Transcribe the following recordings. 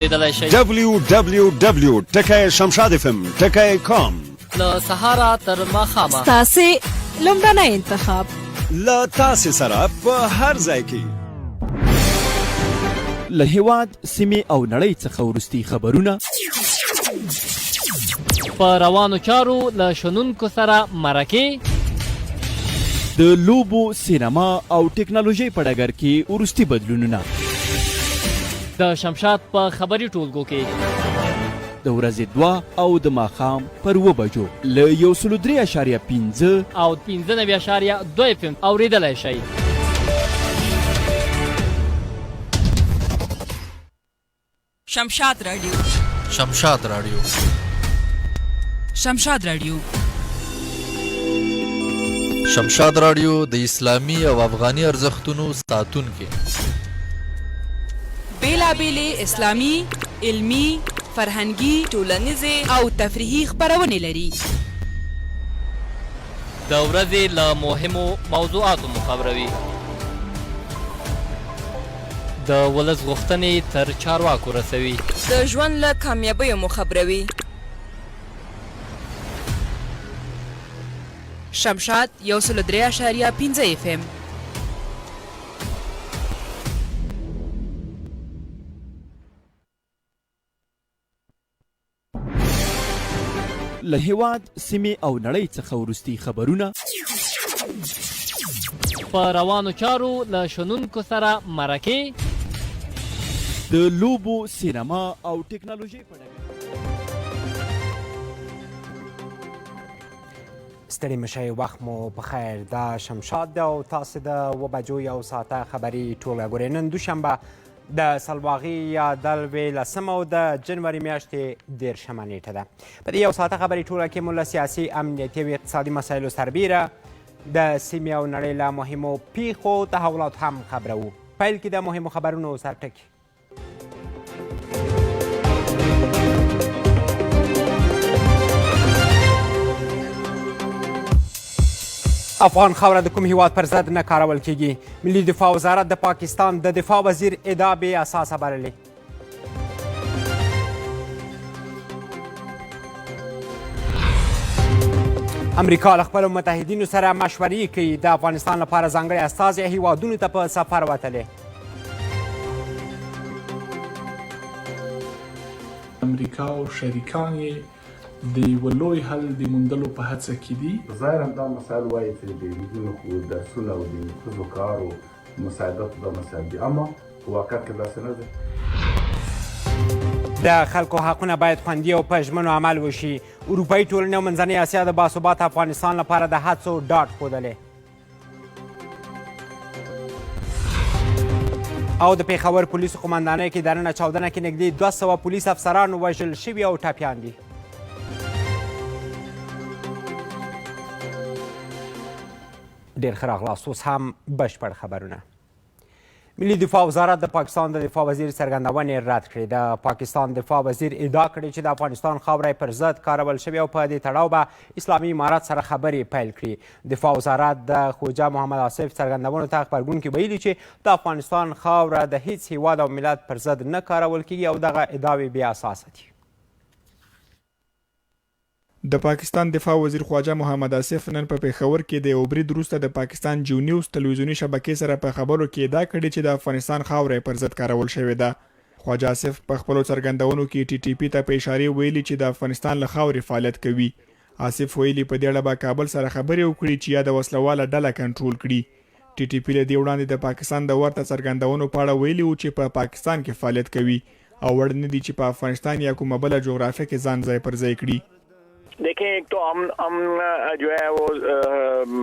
لیدلای شئ. www ټکی شمشاد اف ام ټکی کام. له سهاره تر ماښامه. ستاسې لومړنی انتخاب. له تاسې سره په هر ځای کې. له هېواد، سیمې او نړۍ څخه وروستي خبرونه. په روانو چارو له شنونکو سره مرکې. د لوبو، سینما او ټکنالوژۍ په ډګر کې وروستي بدلونونه. د شمشاد په خبري ټولګو کې. د ورځې دوه او د ماښام پر اووه بجو له یو سلو درې اعشاریه پنځه او 95.2 اف ام اورېدلی شئ. شمشاد راډیو. شمشاد راډیو. شمشاد راډیو. شمشاد راډیو د اسلامي او افغاني ارزښتونو ساتونکې. بېلابېلې اسلامي، علمي، فرهنګي، ټولنیزې او تفریحي خپرونې لري. د ورځې له مهمو موضوعاتو مو خبروي. د ولس غوښتنې تر چارواکو رسوي. د ژوند له کامیابیو مو خبروي. شمشاد 103.5 اف ام. له هېواد، سیمې او نړۍ څخه وروستي خبرونه. په روانو چارو له شنونکو سره مرکې. د لوبو، سینما او ټکنالوژۍ په ډګر. ستړي مشئ، وخت مو په خیر. دا شمشاد دی او تاسو د اووه بجو یو ساعته خبري ټولګه ګورئ. نن دوشنبه د سلواغې یا دلوې لسمه او د جنوري میاشتې 30مه نیټه ده. په دې یو ساعته خبري ټوله کې مو له سیاسي، امنیتي او اقتصادي مسایلو سربیره د سیمې او نړۍ له مهمو پیښو تحولات هم خبروو. پیل کې د مهمو خبرونو سرټکي. افغان خاوره د کوم هیواد پر ضد نه کارول کیږي. ملي دفاع وزارت د پاکستان د دفاع وزیر ادعا بې اساسه بللې. امریکا له خپلو متحدینو سره مشورې کوي. د افغانستان لپاره ځانګړی استازی هیوادونو ته په سفر وتلی. امریکا او شریکان یې د یوه لوی حل د موندلو په هڅه کې دي. ظاهراً دا مسایل وايي چې د نجونو درسونه او د ښځو کار او مساعدت دا مسایل دي، اما په واقعیت کې داسې نه دی. د خلکو حقونه باید خوندي او په ژمنو عمل وشي. اروپایي ټولنې او منځنۍ اسیا د باثباته افغانستان لپاره د هڅو ډاډ ښودلی. او د پېښور پولیسو قومندانۍ کې دننه چاودنه کې نږدې 200 پولیس افسران وژل شوي او ټپیان دي. ډېر ښه راغلاست. اوس هم بشپړ خبرونه. ملي دفاع وزارت د پاکستان د دفاع وزیر څرګندونې رد کړې. د پاکستان دفاع وزیر ادعا کړې چې د افغانستان خاوره پر ضد کارول شوې او په دې تړاو به اسلامي امارت سره خبرې پیل کړي. دفاع وزارت د خوجه محمد آصف څرګندونو ته غبرګون کې ویلي چې د افغانستان خاوره د هیڅ هیواد او ملت پر ضد نه کارول کیږي او دغه ادعاوې بې اساسه دي. د پاکستان دفاع وزیر خواجه محمد آصف نن په پېښور کې د یوه برید وروسته د پاکستان جیو نیوز تلویزیوني شبکې سره په خبرو کې ادعا کړې چې د افغانستان خاوره یې پر ضد کارول شوې ده. خواجه آصف په خپلو څرګندونو کې ټي ټي پي ته په اشارې ویلي چې د افغانستان له خاورې فعالیت کوي. آصف ویلي په دې اړه به کابل سره خبرې وکړي چې یاده وسله واله ډله کنټرول کړي. ټي ټي پي له دې وړاندې د پاکستان د ورته څرګندونو په اړه ویلي وو چې په پاکستان کې فعالیت کوي او وړ نه دي چې په افغانستان یا کومه بله جغرافیه کې ځان ځای پر ځای کړي.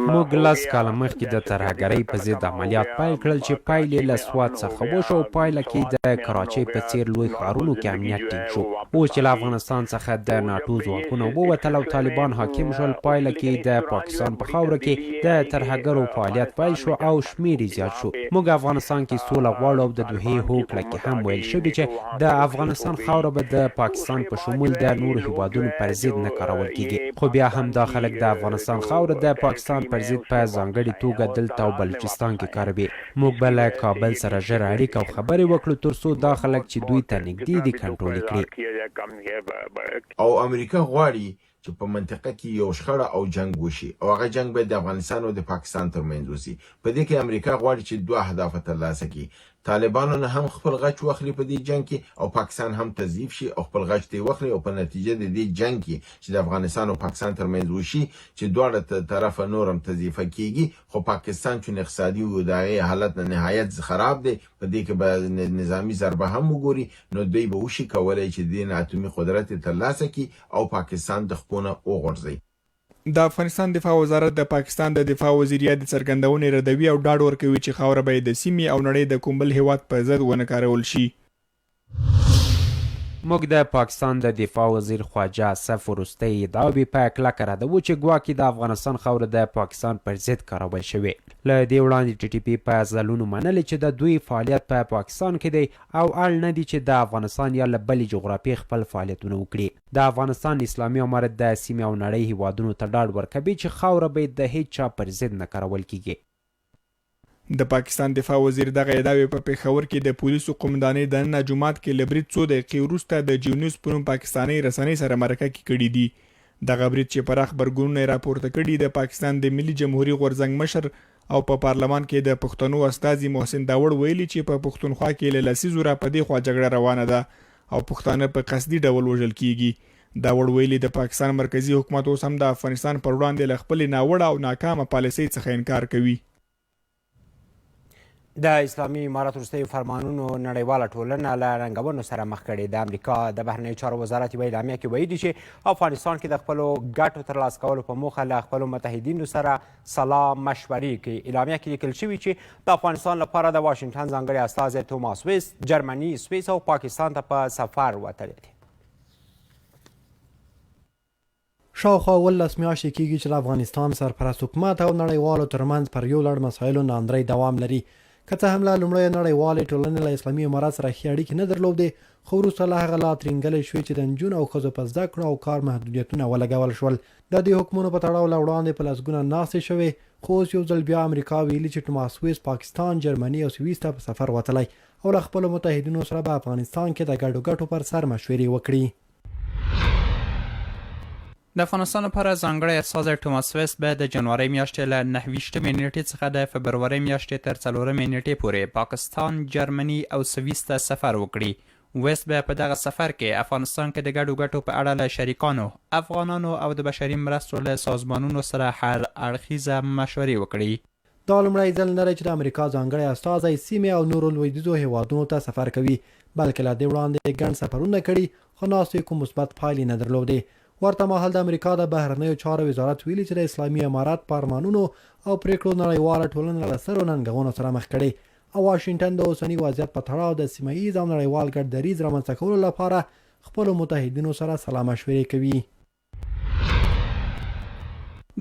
موږ لس کاله مخکې د ترهګرۍ په ضد عملیات پیل کړل چې پیل یې له سوات څخه وشو او پایله کې د کراچۍ په څېر لوی ښارونو کې امنیت ټینګ شو. اوس چې له افغانستان څخه د ناټو ځواکونه ووتل او طالبان حاکم شول، پایله کې د پاکستان په خاوره کې د ترهګرو فعالیت پیل شو او شمېر یې زیات شو. موږ افغانستان کې سوله غواړو او د دوحې هوکړه کې هم ویل شوي چې د افغانستان خاوره به د پاکستان په شمول د نورو هیوادونو پر ضد نه کارول کیږي. کېږي، خو بیا هم دا خلک د افغانستان خاوره د پاکستان پر ضد په ځانګړې توګه دلته او بلوچستان کې کاروي. موږ به له کابل سره ژر اړیکه او خبرې وکړو تر څو دا خلک چې دوی ته نږدې دي کنټرول یې کړي. او امریکا غواړي چې په منطقه کې یو شخړه او جنګ وشي او هغه جنګ باید د افغانستان او د پاکستان ترمنځ وشي. په دې کې امریکا غواړي چې دوه اهداف ترلاسه کړي، طالبانو نه هم خپل غچ واخلي په دې جنګ کې او پاکستان هم تضعیف شي او خپل غچ ترې واخلي او په نتیجه د دې جنګ کې چې د افغانستان او پاکستان ترمنځ وشي چې دواړه طرفه نور هم تضعیفه کیږي خو پاکستان چون اقتصادي او د هغې حالت نه نهایت خراب دی په دې کې به نظامي ضربه هم وګوري نو دوی به وشي کولای چې د دې نه اتومي قدرت یې ترلاسه کړي او پاکستان د خپو نه وغورځوي. د افغانستان دفاع وزارت د پاکستان د دفاع وزیر یادې څرګندونې ردوي او ډاډ ورکوي چې خاوره به یې د سیمې او نړۍ د کوم بل هېواد په ضد ونه کارول شي. موږ د پاکستان د دفاع وزیر خواجه اصف وروستۍ ادعاوې په کلکه ردوو چې ګواکې د افغانستان خاوره د پاکستان پر ضد کارول شوې. له دې وړاندې ټي ټي پي په ځلونو منلې چې د دوی فعالیت په پاکستان کې دی او اړ نه دي چې د افغانستان یا له بلې جغرافیې خپل فعالیتونه وکړي. د افغانستان اسلامي امارت د سیمې او نړۍ هېوادونو ته ډاډ ورکوي چې خاوره به یې د هېچا پر ضد نه کارول کېږي. د پاکستان دفاع وزیر دغه ادعاوې په پېښور کې د پولیسو قومندانۍ دننه جومات کې له برید څو دقیقې وروسته د جیونیوز په نوم پاکستانۍ رسنۍ سره مرکه کې کړې دي. دغه برید چې پراخ غبرګونونه یې راپورته کړي، د پاکستان د ملي جمهوري غورځنګ مشر او په پارلمان کې د پښتنو استازي محسن داوړ ویلي چې په پښتونخوا کې له لسیزو را په دې خوا جګړه روانه ده او پښتانه په قصدي ډول وژل کیږي. داوړ ویلي، د پاکستان مرکزي حکومت اوس هم د افغانستان پر وړاندې له خپلې ناوړه او ناکامه پالیسۍ څخه انکار کوي. د اسلامي امارت وروستیو فرمانونو نړیواله ټولنه له ننګونو سره مخ کړې. د امریکا د بهرنیو چارو وزارت یوه اعلامیه کې ویلي چې افغانستان کې د خپلو ګټو ترلاسه کولو په موخه له خپلو متحدینو سره سلا مشورې کوي. اعلامیه کې لیکل شوي چې د افغانستان لپاره د واشنګټن ځانګړی استازی توماس ویست جرمني، سویس او پاکستان ته په سفر وتلی دی. شاوخوا 17 میاشتې کېږي چې د افغانستان سرپرست حکومت او نړیوالو ترمنځ پر یو لړ مسایلو ناندرۍ دوام لري. که څه هم له لومړیو نړیوالې ټولنې له اسلامي امارت سره ښې اړیکې نه درلودې، خو وروسته له هغه لا ترینګلې شوې چې د نجونو او ښځو په زده کړو او کار محدودیتونه ولګول شول. د دې حکمونو په تړاو له وړاندې په لسګونه ناستې شوې، خو اوس یو ځل بیا امریکا ویلي چې ټوماس ویس پاکستان، جرمني او سویس ته په سفر وتلی او له خپلو متحدینو سره به افغانستان کې د ګډو ګټو پر سر مشورې وکړي. د افغانستان لپاره ځانګړی استازی ټوماس ویست به د جنورۍ میاشتې له 29مې نیټې څخه د فبرورۍ میاشتې تر څلورمې نیټې پورې پاکستان، جرمني او سویس ته سفر وکړي. ویست به په دغه سفر کې افغانستان کې د ګډو ګټو په اړه له شریکانو، افغانانو او د بشري مرستو له سازمانونو سره هر اړخیزه مشورې وکړي. دا لومړی ځل نه دی چې د امریکا ځانګړی استازی سیمې او نورو لویدیځو هېوادونو ته سفر کوي، بلکې له دې وړاندې یې ګڼ سفرونه کړي، خو ناستو یې کوم مثبت پایلې نه درلودې. ورته مهال د امریکا د بهرنیو چارو وزارت ویلي چې د اسلامي امارت په ارمانونو او پرېکړو نړیواله ټولنه له سترو ننګونو سره مخ کړې او واشنګټن د اوسني وضعیت په تړاو د سیمه ییز او نړیوال ګډ دریځ رامنځته کولو لپاره خپلو متحدینو سره سلا مشورې کوي.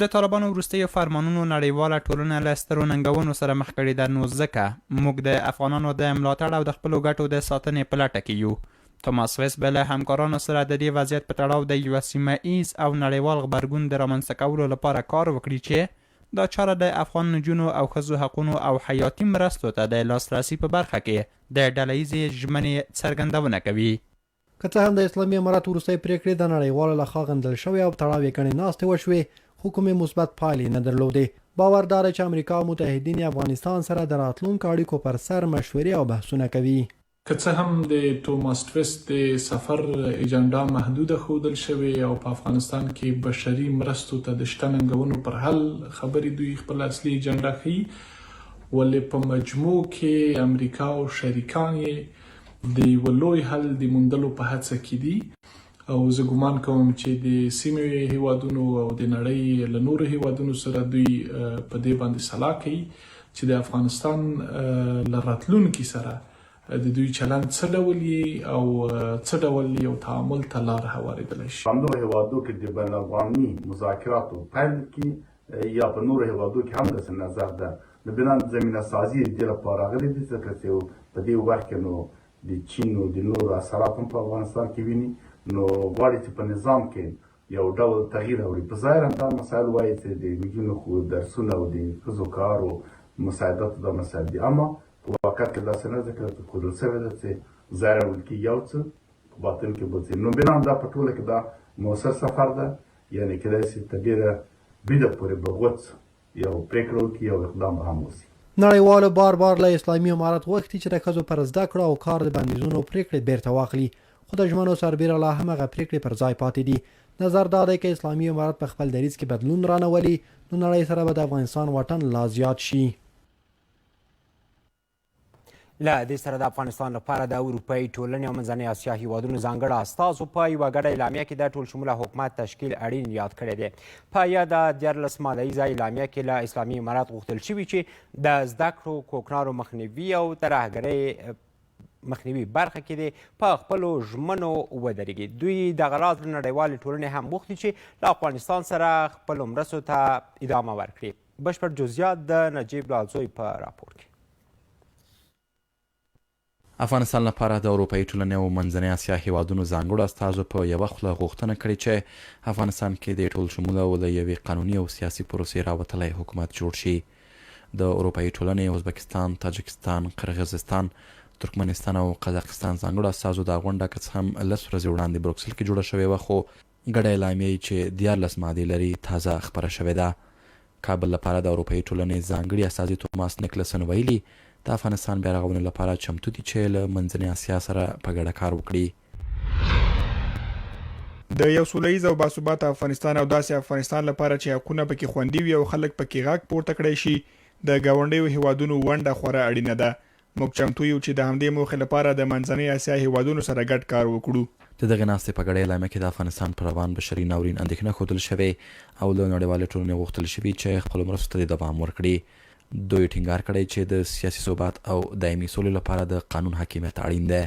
د طالبانو وروستیو فرمانونو نړیواله ټولنه له سترو ننګونو سره مخ کړې ده، نو ځکه موږ د افغانانو د ملاتړ او د خپلو ګټو د ساتنې په لټه کې یو. توماس ویس به له همکارانو سره د دې وضعیت په تړاو د یوه سیمه ایز او نړیوال غبرګون د رامنځته کولو لپاره کار وکړي چې دا چاره د افغان نجونو او ښځو حقونو او حیاتي مرستو ته د لاسرسي په برخه کې د ډله ییزې ژمنې څرګندونه کوي. که څه هم د اسلامي امارت وروستۍ پرېکړې د نړیوالو له خوا غندل شوې او په تړاو یې ګڼې ناستې وشوې، خو کومې مثبت پایلې یې نه درلودې. باور دا دی چې امریکا او متحدین یې افغانستان سره د راتلونکو اړیکو پر سر مشورې او بحثونه کوي. که څه هم د توماس ټویسټ د سفر ایجنډا محدوده ښودل شوې او په افغانستان کې بشري مرستو ته د شته ننګونو پر حل خبرې دوی خپله اصلي ایجنډا ښيي، ولې په مجموع کې امریکا او شریکان یې د یوه لوی حل د موندلو په هڅه کې دي او زه ګومان کوم چې د سیمې هیوادونو او د نړۍ له نورو هیوادونو سره دوی په دې باندې سلا کوي چې د افغانستان له راتلونکي سره د دوی چلند څه ډول یي او څه ډول یو تعامل ته لار هواریدلی شي. په همدغو هېوادو کې د بین الافغاني مذاکراتو پیل کې یا په نورو هېوادو کې هم داسې نظر ده نو بنا زمینه سازي د دې لپاره راغلي دي ځکه چې په دې وخت کې نو د چین او د نورو اثرات هم په افغانستان کې ویني نو غواړي چې په نظام کې یو ډول تغییر راوړي. په ظاهراً دا مسایل وایي چې د نجونو خو درسونه او د ښځو کار او مساعدت دا مسایل دي، اما په واقعیت کې داسې نه ځکه چې ښودل شوې ده چې ظاهراً ویل کېږي یو څه، په باطن کې بل څه. نو بناً دا په ټوله کې دا موثر سفر ده، یعنې کېدای شي تر ډېره بریده پورې به غوڅ یو پرېکړه وکړي او اقدام به هم وشي. نړیوالو بار بار له اسلامي امارت غوښتي چې د ښځو پر زده کړو او کار د بندیزونو پرېکړې بېرته واخلي، خو د ژمنو سربېره لا هم هغه پرېکړې پر ځای پاتې دي. نظر دا دی که اسلامي امارت په خپل دریځ کې بدلون رانه ولي، نو نړۍ سره به د افغانستان واټن لا زیات شي. له دې سره د افغانستان لپاره د اروپایي ټولنې او منځنۍ اسیا هیوادونو ځانګړو استازو په یوه ګډه اعلامیه کې د ټولشموله حکومت تشکیل اړین یاد کړی دی. په یاده 13 ماده ییزه اعلامیه کې له اسلامي امارت غوښتل شوي چې د زده کړو کوکنارو مخنیوي او ترهګرۍ مخنیوي برخه کې دې په خپلو ژمنو ودرېږي. دوی دغه راز له نړیوالې ټولنې هم غوښتي چې له افغانستان سره خپلو مرستو ته ادامه ورکړي. بشپړ جزئیات د نجیب لالزوی په راپور کې. افغانستان لپاره د اروپايي ټولنې او منځنۍ اسیا هېوادونو ځانګړو استازو په یوه خوله غوښتنه کړې چې افغانستان کې دې ټول شموله او له یوې قانوني او سیاسي پروسې راوتلی حکومت جوړ شي. د اروپايي ټولنې، ازبکستان، تاجکستان، قرغزستان، ترکمنستان او قزاقستان ځانګړو استازو دا غونډه که څه هم لس ورځې وړاندې بروکسل کې جوړه شوې وه خو ګډه اعلامیه یې چې 13 مادې لري، تازه خپره شوې ده. کابل لپاره د اروپايي ټولنې ځانګړي استازي توماس نیکلسن ویلي، د افغانستان بیارغونې لپاره چمتو دي چې له منځنۍ اسیا سره په ګډه کار وکړي. د یو سوله ییز او باثباته افغانستان او داسې افغانستان لپاره چې حقونه پکې خوندي وي او خلک پکې غږ پورته کړای شي، د ګاونډیو هېوادونو ونډه خورا اړینه ده. موږ چمتو یو چې د همدې موخې لپاره د منځنۍ اسیا هېوادونو سره ګډ کار وکړو. د دغې ناستې په ګډه اعلامیه کې د افغانستان پر روان بشري ناورین اندېښنه ښودل شوې او له نړیوالې ټولنې غوښتل شوي چې خپلو مرستو ته دې دوام ورکړي. دوی ټینګار کړی چې د سیاسي ثبات او دایمي سولې لپاره د قانون حاکمیت اړین دی.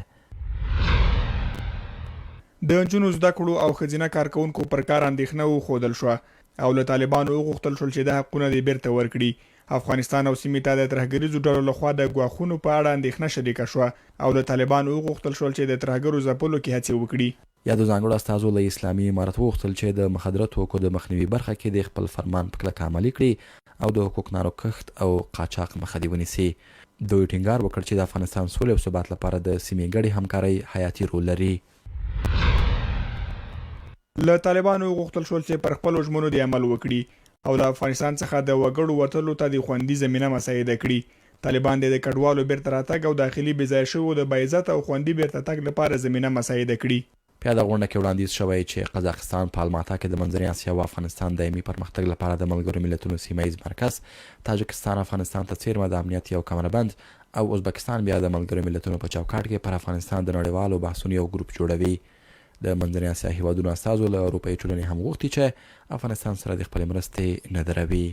د نجونو زده کړو او ښځینه کارکوونکو پر کار اندېښنه وښودل شوه او له طالبانو وغوښتل شول چې دا حقونه دې بېرته ورکړي. افغانستان او سیمې ته د ترهګریزو ډلو له خوا د ګواښونو په اړه اندېښنه شریکه شوه او له طالبانو وغوښتل شول چې د ترهګرو ځپلو کې هڅې وکړي. یادو ځانګړو استازو له اسلامي امارت وغوښتل چې د مخدره توکو د مخنیوي برخه کې دې خپل فرمان په کلکه عملي کړي او د کوکنارو کښت او قاچاق مخه دې ونیسي. دوی ټینګار وکړ چې د افغانستان سولې او ثبات لپاره د سیمې ګډې همکارۍ حیاتي رول لري. له طالبانو وغوښتل شول چې پر خپلو ژمنو دې عمل وکړي او له افغانستان څخه د وګړو وتلو ته دې خوندي زمینه مساعده کړي. طالبان دې د کډوالو بېرته راتګ او داخلي بې ځایه شویو د باعزته او خوندي بېرته تګ لپاره زمینه مساعده کړي. په یاده غونډه کې وړاندیز شوی چې قزاقستان په الماتا کې د منځنۍ اسیا او افغانستان دایمي پرمختګ لپاره د ملګرو ملتونو سیمه ییز مرکز، تاجکستان افغانستان ته څېرمه د امنیت یو کمربند او ازبکستان بیا د ملګرو ملتونو په چوکاټ کې پر افغانستان د نړیوالو بحثونو یو ګروپ جوړوي. د منځنۍ اسیا هېوادونو استازو له اروپايي ټولنې هم غوښتي چې افغانستان سره دې خپلې مرستې نه دروي.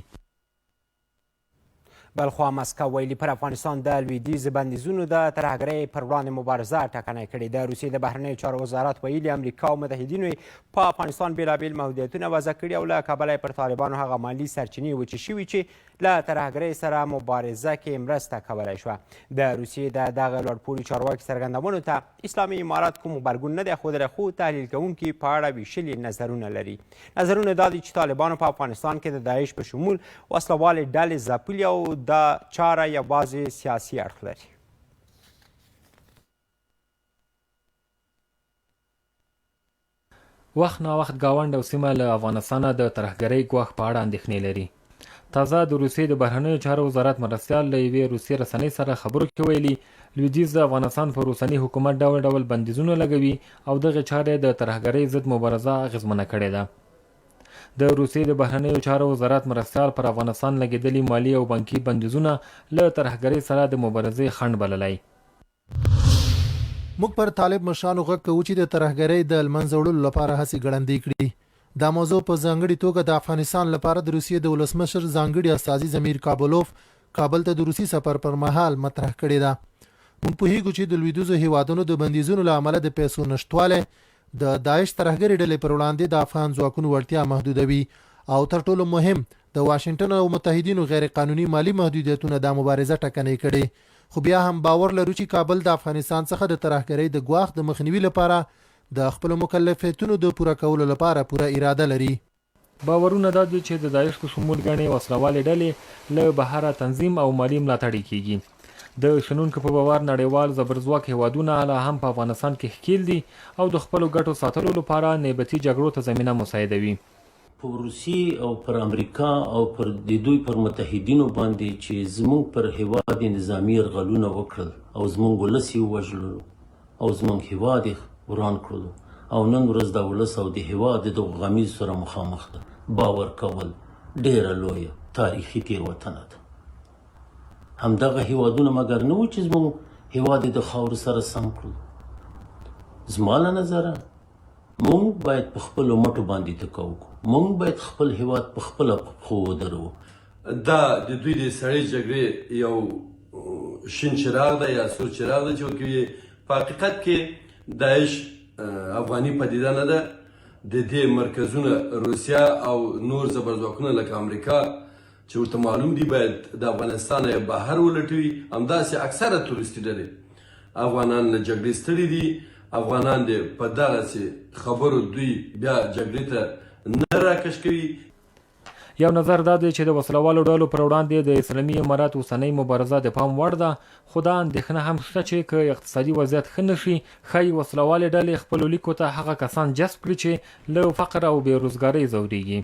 بلخوا مسکو ویلي پر افغانستان د لویدیځ بندیزونو د ترهګرۍ پر وړاندې مبارزه ټکنۍ کړې. د روسیې د بهرنیو چارو وزارت ویلي امریکا او متحدینو یې په افغانستان بېلابېل محدودیتونه وضع کړي او له کبله یې پر طالبانو هغه مالي سرچینې وچې شوي چې له ترهګرۍ سره مبارزه کې مرسته کولای شوه. د روسیې د دغه لوړپوړي چارواکي څرګندونو ته اسلامي امارت کوم غبرګون نه دی ښودلی، خو تحلیل کوونکي په اړه ویشلي نظرونه لري. نظرونه دا دي چې طالبانو په افغانستان کې د داعش په شمول وسلهوالې ډلې ځپلي او دا چاره یوازې سیاسي اړخ لري. وخت ناوخت ګاونډ او سیمه له افغانستانه د ترهګرۍ ګواښ په اړه اندېښنې لري. تازه د روسیې د بهرنیو چارو وزارت مرستیال له یوې روسي رسنۍ سره خبرو کې ویلي، لویدیځ د افغانستان پر اوسني حکومت ډول ډول بندیزونه لګوي او دغې چارې د ترهګرۍ ضد مبارزه اغېزمنه کړې ده. د روسیې د بهرنیو چارو وزارت مرستیال پر افغانستان لګېدلي مالي او بانکي بندیزونه له ترهګرۍ سره د مبارزې خنډ بللی. موږ پر طالب مشرانو غږ کوو چې د ترهګرۍ د لمنځه وړلو لپاره هڅې ګړندۍ کړي. دا موضوع په ځانګړي توګه د افغانستان لپاره د روسیې د ولسمشر ځانګړي استازي ضمیر کابلوف کابل ته د روسي سفر پر مهال مطرح کړې ده. موږ پوهیږو چې د لویدیځو هیوادونو د بندیزونو له امله د پیسو نشتوالی د داعش ترهګرې ډلې پر وړاندې د افغان ځواکونو وړتیا محدودوي او تر ټولو مهم د واشنګټن او متحدینو غیرقانوني مالي محدودیتونه دا مبارزه ټکنۍ کړې. خو بیا هم باور لرو چې کابل د افغانستان څخه د ترهګرۍ د ګواښ د مخنیوي لپاره د خپلو مکلفیتونو د پوره کولو لپاره پوره اراده لري. باورونه دا دي چې د داعش په شمول ګڼې وسله والې ډلې له بهره تنظیم او مالي ملاتړ یې کېږي. د شنونکو په باور نړیوال زبرځواک هېوادونه لا هم په افغانستان کې ښکېل دي او د خپلو ګټو ساتلو لپاره نیبتي جګړو ته زمینه مساعدوي. په روسیې او پر امریکا او پر د دوی پر متحدینو باندې چې زموږ پر هیواد یې نظامي یرغلونه وکړل او زموږ ولس یې ووژلو او زموږ هیواد یې وران کړلو او نن ورځ دا ولس او د هیواد د دغو غمیزو سره مخامخ ده، باور کول ډیره لویه تاریخي تیروتنه ده. همدغه هیوادونه مګر نه وو چې زموږ هیواد یې د خاورو سره سم کړلو. زما له نظره موږ باید په خپلو مټو باندې تکه وکړو، موږ باید خپل هیواد په خپله په پښو ودروو. دا د دوی د سړې جګړې یو شین چراغ دی یا سور چراغ دی چې ورکوي. په حقیقت کې داعش افغاني پدیده نه ده، د دې مرکزونه روسیه او نور زبرځواکونه لکه امریکا چې ورته معلوم دي باید د افغانستانه یې بهر ولټوي. همداسې اکثره تروریستي ډلې افغانان له جګړې ستړي دي، افغانان دې په دغسې خبرو دوی بیا جګړې ته نه راکش کوي. یو نظر دا دی چې د وسله والو ډلو پر وړاندې د اسلامي امارت اوسنۍ مبارزه د پام وړ ده، خو دا اندېښنه هم شته چې که اقتصادي وضعیت ښه نه شي، ښايي وسله والې ډلې خپلو لیکو ته هغه کسان جذب کړي چې له فقر او بې روزګارۍ ځورېږي.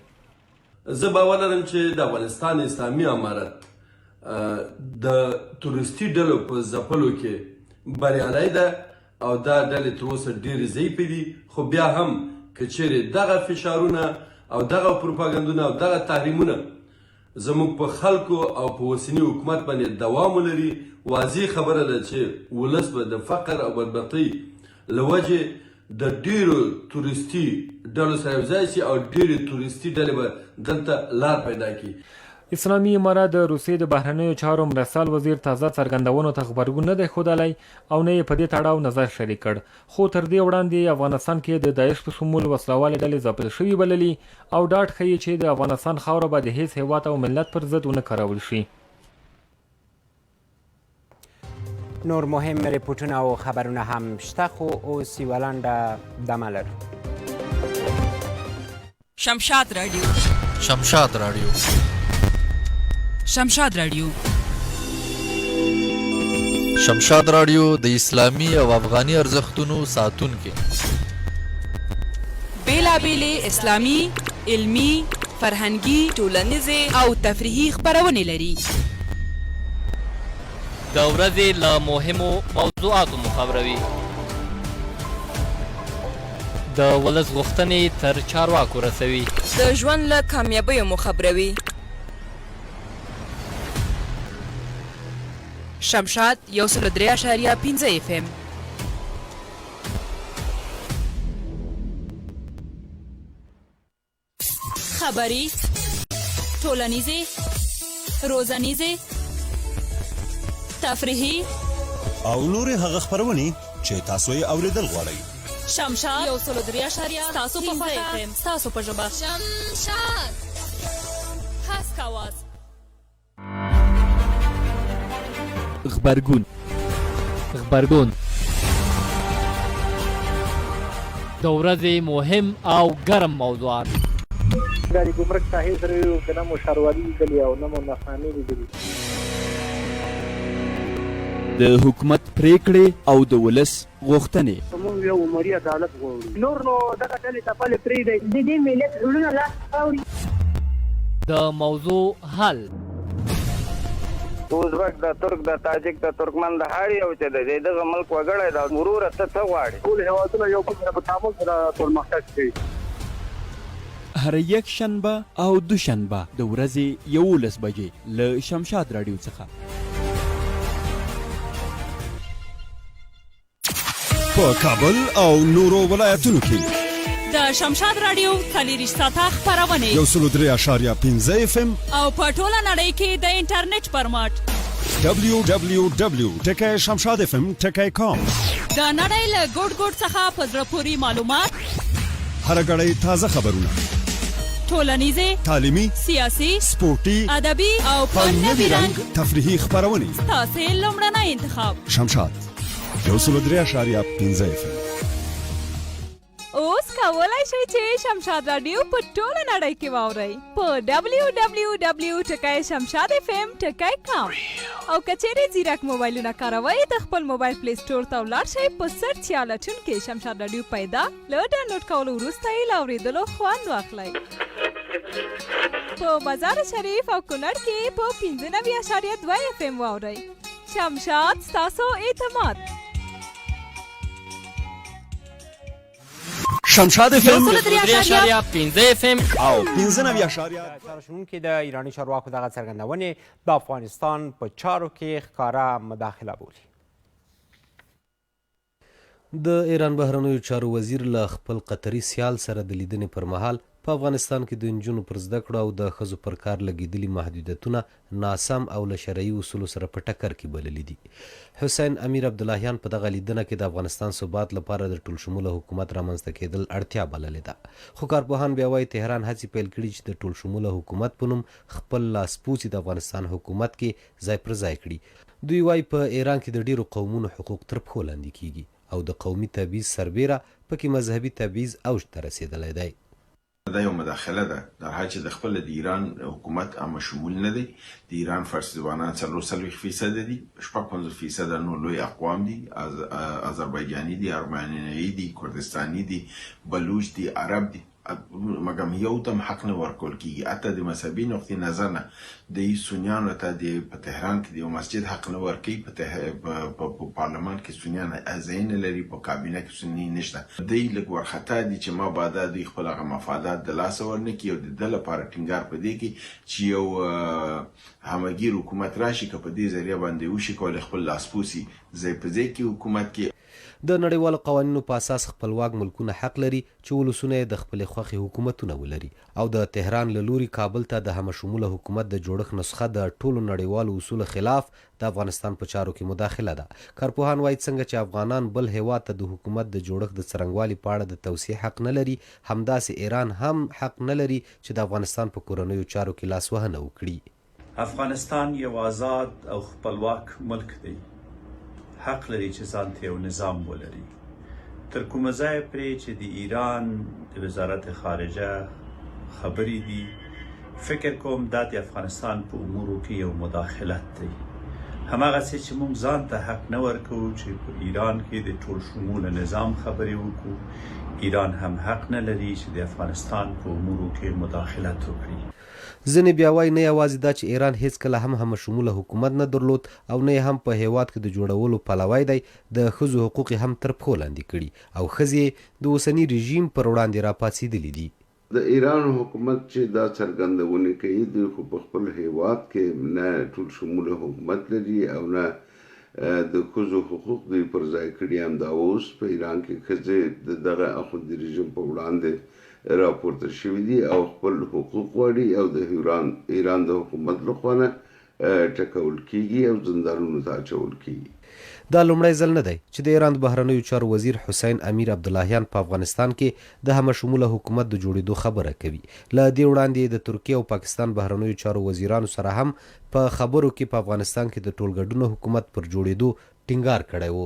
زه باور لرم چې د افغانستان اسلامي امارت د تروریستي ډلو په ځپلو کې بریالی ده او دا ډلې تر اوسه ډېرې ضعیفې دي، خو بیا هم که چېرې دغه فشارونه او دغه پروپاګندونه او دغه تحریمونه زموږ په خلکو او په اوسني حکومت باندې دوام ولري، واضح خبره ده چې ولس به د فقر او بدبختۍ له وجې د ډېرو توريستي ډلو سره یو ځای شي او ډېرې توريستي ډلې به دلته لار پیدا کړي. اسلامي امارت د روسیې د بهرنیو چارو مرستیال وزیر تازه څرګندونو ته غبرګون نه دی ښودلی او نه یې په دې تړاو نظر شریک کړ، خو تر دې وړاندې یې افغانستان کې د داعش په شمول وسله والې ډلې ځپل شوي بللي او ډاډ ښيي چې د افغانستان خاوره به د هېڅ هېواد او ملت پر ضد ونه کارول شي. نور مهم رپوټونه او خبرونه هم شته خو اوس یوه لنډه دمه لرو. شمشاد راډیو. شمشاد راډیو. شمشاد راډیو. شمشاد راډیو د اسلامي او افغاني ارزښتونو ساتونکی. بېلابېلې اسلامي، علمي، فرهنګي، ټولنیزې او تفریحي خپرونې لري. د ورځې له مهمو موضوعاتو مو خبروي. د ولس غوښتنې تر چارواکو رسوي. د ژوند له کامیابیو مو خبروي. شمشاد 103.5 اف ام. خبري، ټولنیزې، روزنیزې، تفریحي او نورې هغه خپرونې چې تاسو یې اورېدل غواړئ. شمشاد 103.5 ستاسو په خوښه، ستاسو په ژبه. شمشاد هسک اواز. غبرګون غبرګون د ورځې مهم او ګرم موضوعات. د ګمرک ساحې سره یو که نه مو ښاروالي لیدلې او نه مو نرخنامې لیدلي. د حکومت پرېکړې او د ولس غوښتنې. موږ یو عمري عدالت غواړو. نور نو دغه ډلې ټپلې پرېږدئ. د دې ملت زړونه لاس ته راوړي. د موضوع حل. ازبک ده ترک ده تاجک ده ترکمن ده هر یو چې ده د دغه ملک وګړی ده وروره ته څه غواړې. ټول هېوادونه یو بل سره په تعامل سره پرمختګ کوي. هره یکشنبه او دوشنبه د ورځې 11 بجې له شمشاد راډیو څخه. په کابل او نورو ولایتونو کې د شمشاد راډیو 24 ساعته خپرونې 103.5 اف ام او په ټوله نړۍ کې د انټرنیټ پر مټ www.shamshadfm.com د نړۍ له ګوټ ګوټ څخه په زړه پوري معلومات، هره ګړۍ تازه خبرونه، ټولنیزې، تعلیمي، سیاسي، سپورتي، ادبي او په نوي رنګ تفریحي خپرونې. ستاسې لومړنی انتخاب شمشاد 103.5 اف ام. اوس کولی شئ چې شمشاد راډیو په ټوله نړۍ کې واورئ په www.shamshadfm.com او که چیرې ځیرک موبایلونه کاروئ د خپل موبایل پلی سټور ته ولاړ شئ، په سرچ یا لټون کې شمشاد راډیو پیدا، له ډاونلوډ کولو وروسته یې له اورېدلو خوند واخلئ. په مزار شریف او کونړ کې په 95.2 اف ام واورئ. شمشاد ستاسو اعتماد. شمشاد اف ام 103.5 اف ام او 95 اشاریه. چارو شنونکي د ایراني چارواکو دغه څرګندونې د افغانستان په چارو کې ښکاره مداخله بولي. د ایران بهرنیو چارو وزیر له خپل قطري سیال سره د لیدنې پر مهال په افغانستان کې د نجونو پر زده کړو او د ښځو پر کار لګېدلي محدودیتونه ناسم او له شرعي اصولو سره په ټکر کې بللي دي. حسین امیر عبداللهیان په دغه لیدنه کې د افغانستان ثبات لپاره د ټولشموله حکومت رامنځته کېدل اړتیا بللې ده. خو کارپوهان بیا وايي، تهران هڅې پیل کړي چې د ټولشموله حکومت په نوم خپل لاسپوڅي د افغانستان حکومت کې ځای پر ځای کړي. دوی وايي، په ایران کې د ډېرو قومونو حقوق تر پښو لاندې کېږي او د قومي تبعیض سربېره په کې مذهبي تبعیض اوج ته رسېدلی دی. دا یو مداخله ده، در حال چې د خپله د ایران حکومت همه شمول نه دی، د ایران فارسي زبانان 44 فیصده دي، 56 فیصده نور لوی اقوام دي، آذربایجاني دي، ارمنیایي دي، کردستاني دي، بلوچ دي، عرب دي، مګم یو ته هم حق نه ورکول کیږي، حتی د مذهبي نقطې نظر نه دی سنیانو ته د په تهران کې د یو مسجد حق نه ورکوي، په په پارلمان کې سنیان ځای نه لري، په کابینه کې سني نشته، دی لږ وارخطا دي چې مبادا دوی خپل هغه مفادات د لاسه ورنه کړي او د ده لپاره ټینګار په دې کوي چې یو همه ګیر حکومت راشي که په دې ذریعه باندې وشي کولی خپل لاسپوڅي ځای په ځای کړي حکومت کې. د نړیوالو قوانینو په اساس خپلواک ملکونه حق لري چې ولسونه یې د خپلې خوښې حکومتونه ولري او د تهران له لوري کابل ته د همه شموله حکومت د جوړښت نسخه د ټولو نړیوالو اصولو خلاف د افغانستان په چارو کې مداخله ده. کارپوهان وايي څنګه چې افغانان بل هېواد ته د حکومت د جوړښت د څرنګوالي په اړه د توصیې حق نه لري همداسې ایران هم حق نه لري چې د افغانستان په کورنیو چارو کې لاسوهنه وکړي. افغانستان یو ازاد او خپلواک ملک دی، حق لري چې ځان ته یو نظام ولري. تر کومه ځایه پرې چې د ایران د وزارت خارجه خبرې دي، فکر کوم دا د افغانستان په امورو کې یو مداخلت دی. هماغسې چې موږ ځان ته حق نه ورکوو چې په ایران کې د ټول شموله نظام خبرې وکړو، ایران هم حق نه لري چې د افغانستان په امورو کې مداخلت وکړي. ځینې بیا وايي، نه یوازې دا چې ایران هېڅکله هم همه شموله حکومت نه درلود او نه یې هم په هېواد کې د جوړولو پلوی دی، د ښځو حقوق یې هم تر پښو لاندې کړي او ښځې یې د اوسني رژیم پر وړاندې راپاڅېدلې دي. د ایران حکومت چې دا څرګندونې کوي، دوی خو په خپل هېواد کې نه ټول شموله حکومت لري او نه د ښځو حقوق دوی پر ځای کړي. همدا اوس په ایران کې ښځې د دغه اخوندي رژیم په وړاندې راپورته شوي دي او خپل حقوق غواړي او د ایران د حکومت له خوا نه ټکول کیږي او زندانونو ته اچول کیږي. دا لومړی ځل نه دی چې د ایران د بهرنیو چارو وزیر حسین امیر عبداللهیان په افغانستان کې د همه شموله حکومت د جوړېدو خبره کوي. له دې وړاندې یې د ترکیې او پاکستان بهرنیو چارو وزیرانو سره هم په خبرو کې په افغانستان کې د ټولګډونه حکومت پر جوړېدو ټینګار کړی و.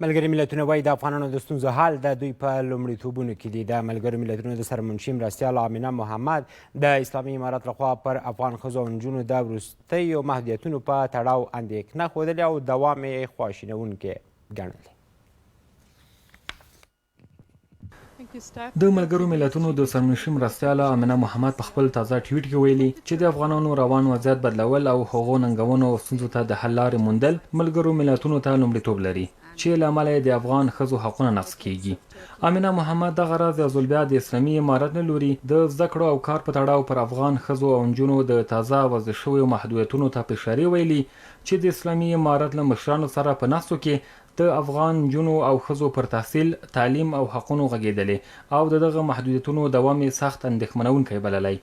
ملګري ملتونه وایي د افغانانو د ستونزو حل د دوی په لومړیتوبونو کې دي. د ملګرو ملتونو د سرمنشي مرستیال آمنه محمد د اسلامي امارت لخوا پر افغان ښځو او نجونو د وروستیو محدودیتونو په تړاو اندېښنه ښودلې او دوام یې خواشینوونکی ګڼلی. د ملګرو ملتونو د سرمنشي مرستیاله آمنه محمد په خپل تازه ټویټ کې ویلي چې د افغانانو روان وضعیت بدلول او هغو ننګونو او ستونزو ته د حل لارې موندل ملګرو ملتونو ته لومړیتوب لري چې له امله یې د افغان ښځو حقونه نقض کیږي. آمنه محمد دغه راز یو ځل بیا د اسلامي امارت له لوري د زده کړو او کار په تړاو پر افغان ښځو او نجونو د تازه وضع شویو محدودیتونو ته په اشارې ویلي چې د اسلامي امارت له مشرانو سره په ناستو کې د افغان نجونو او ښځو پر تحصیل، تعلیم او حقونو غږېدلې او د دغه محدودیتونو دوام یې سخت اندېښمنوونکی بللی.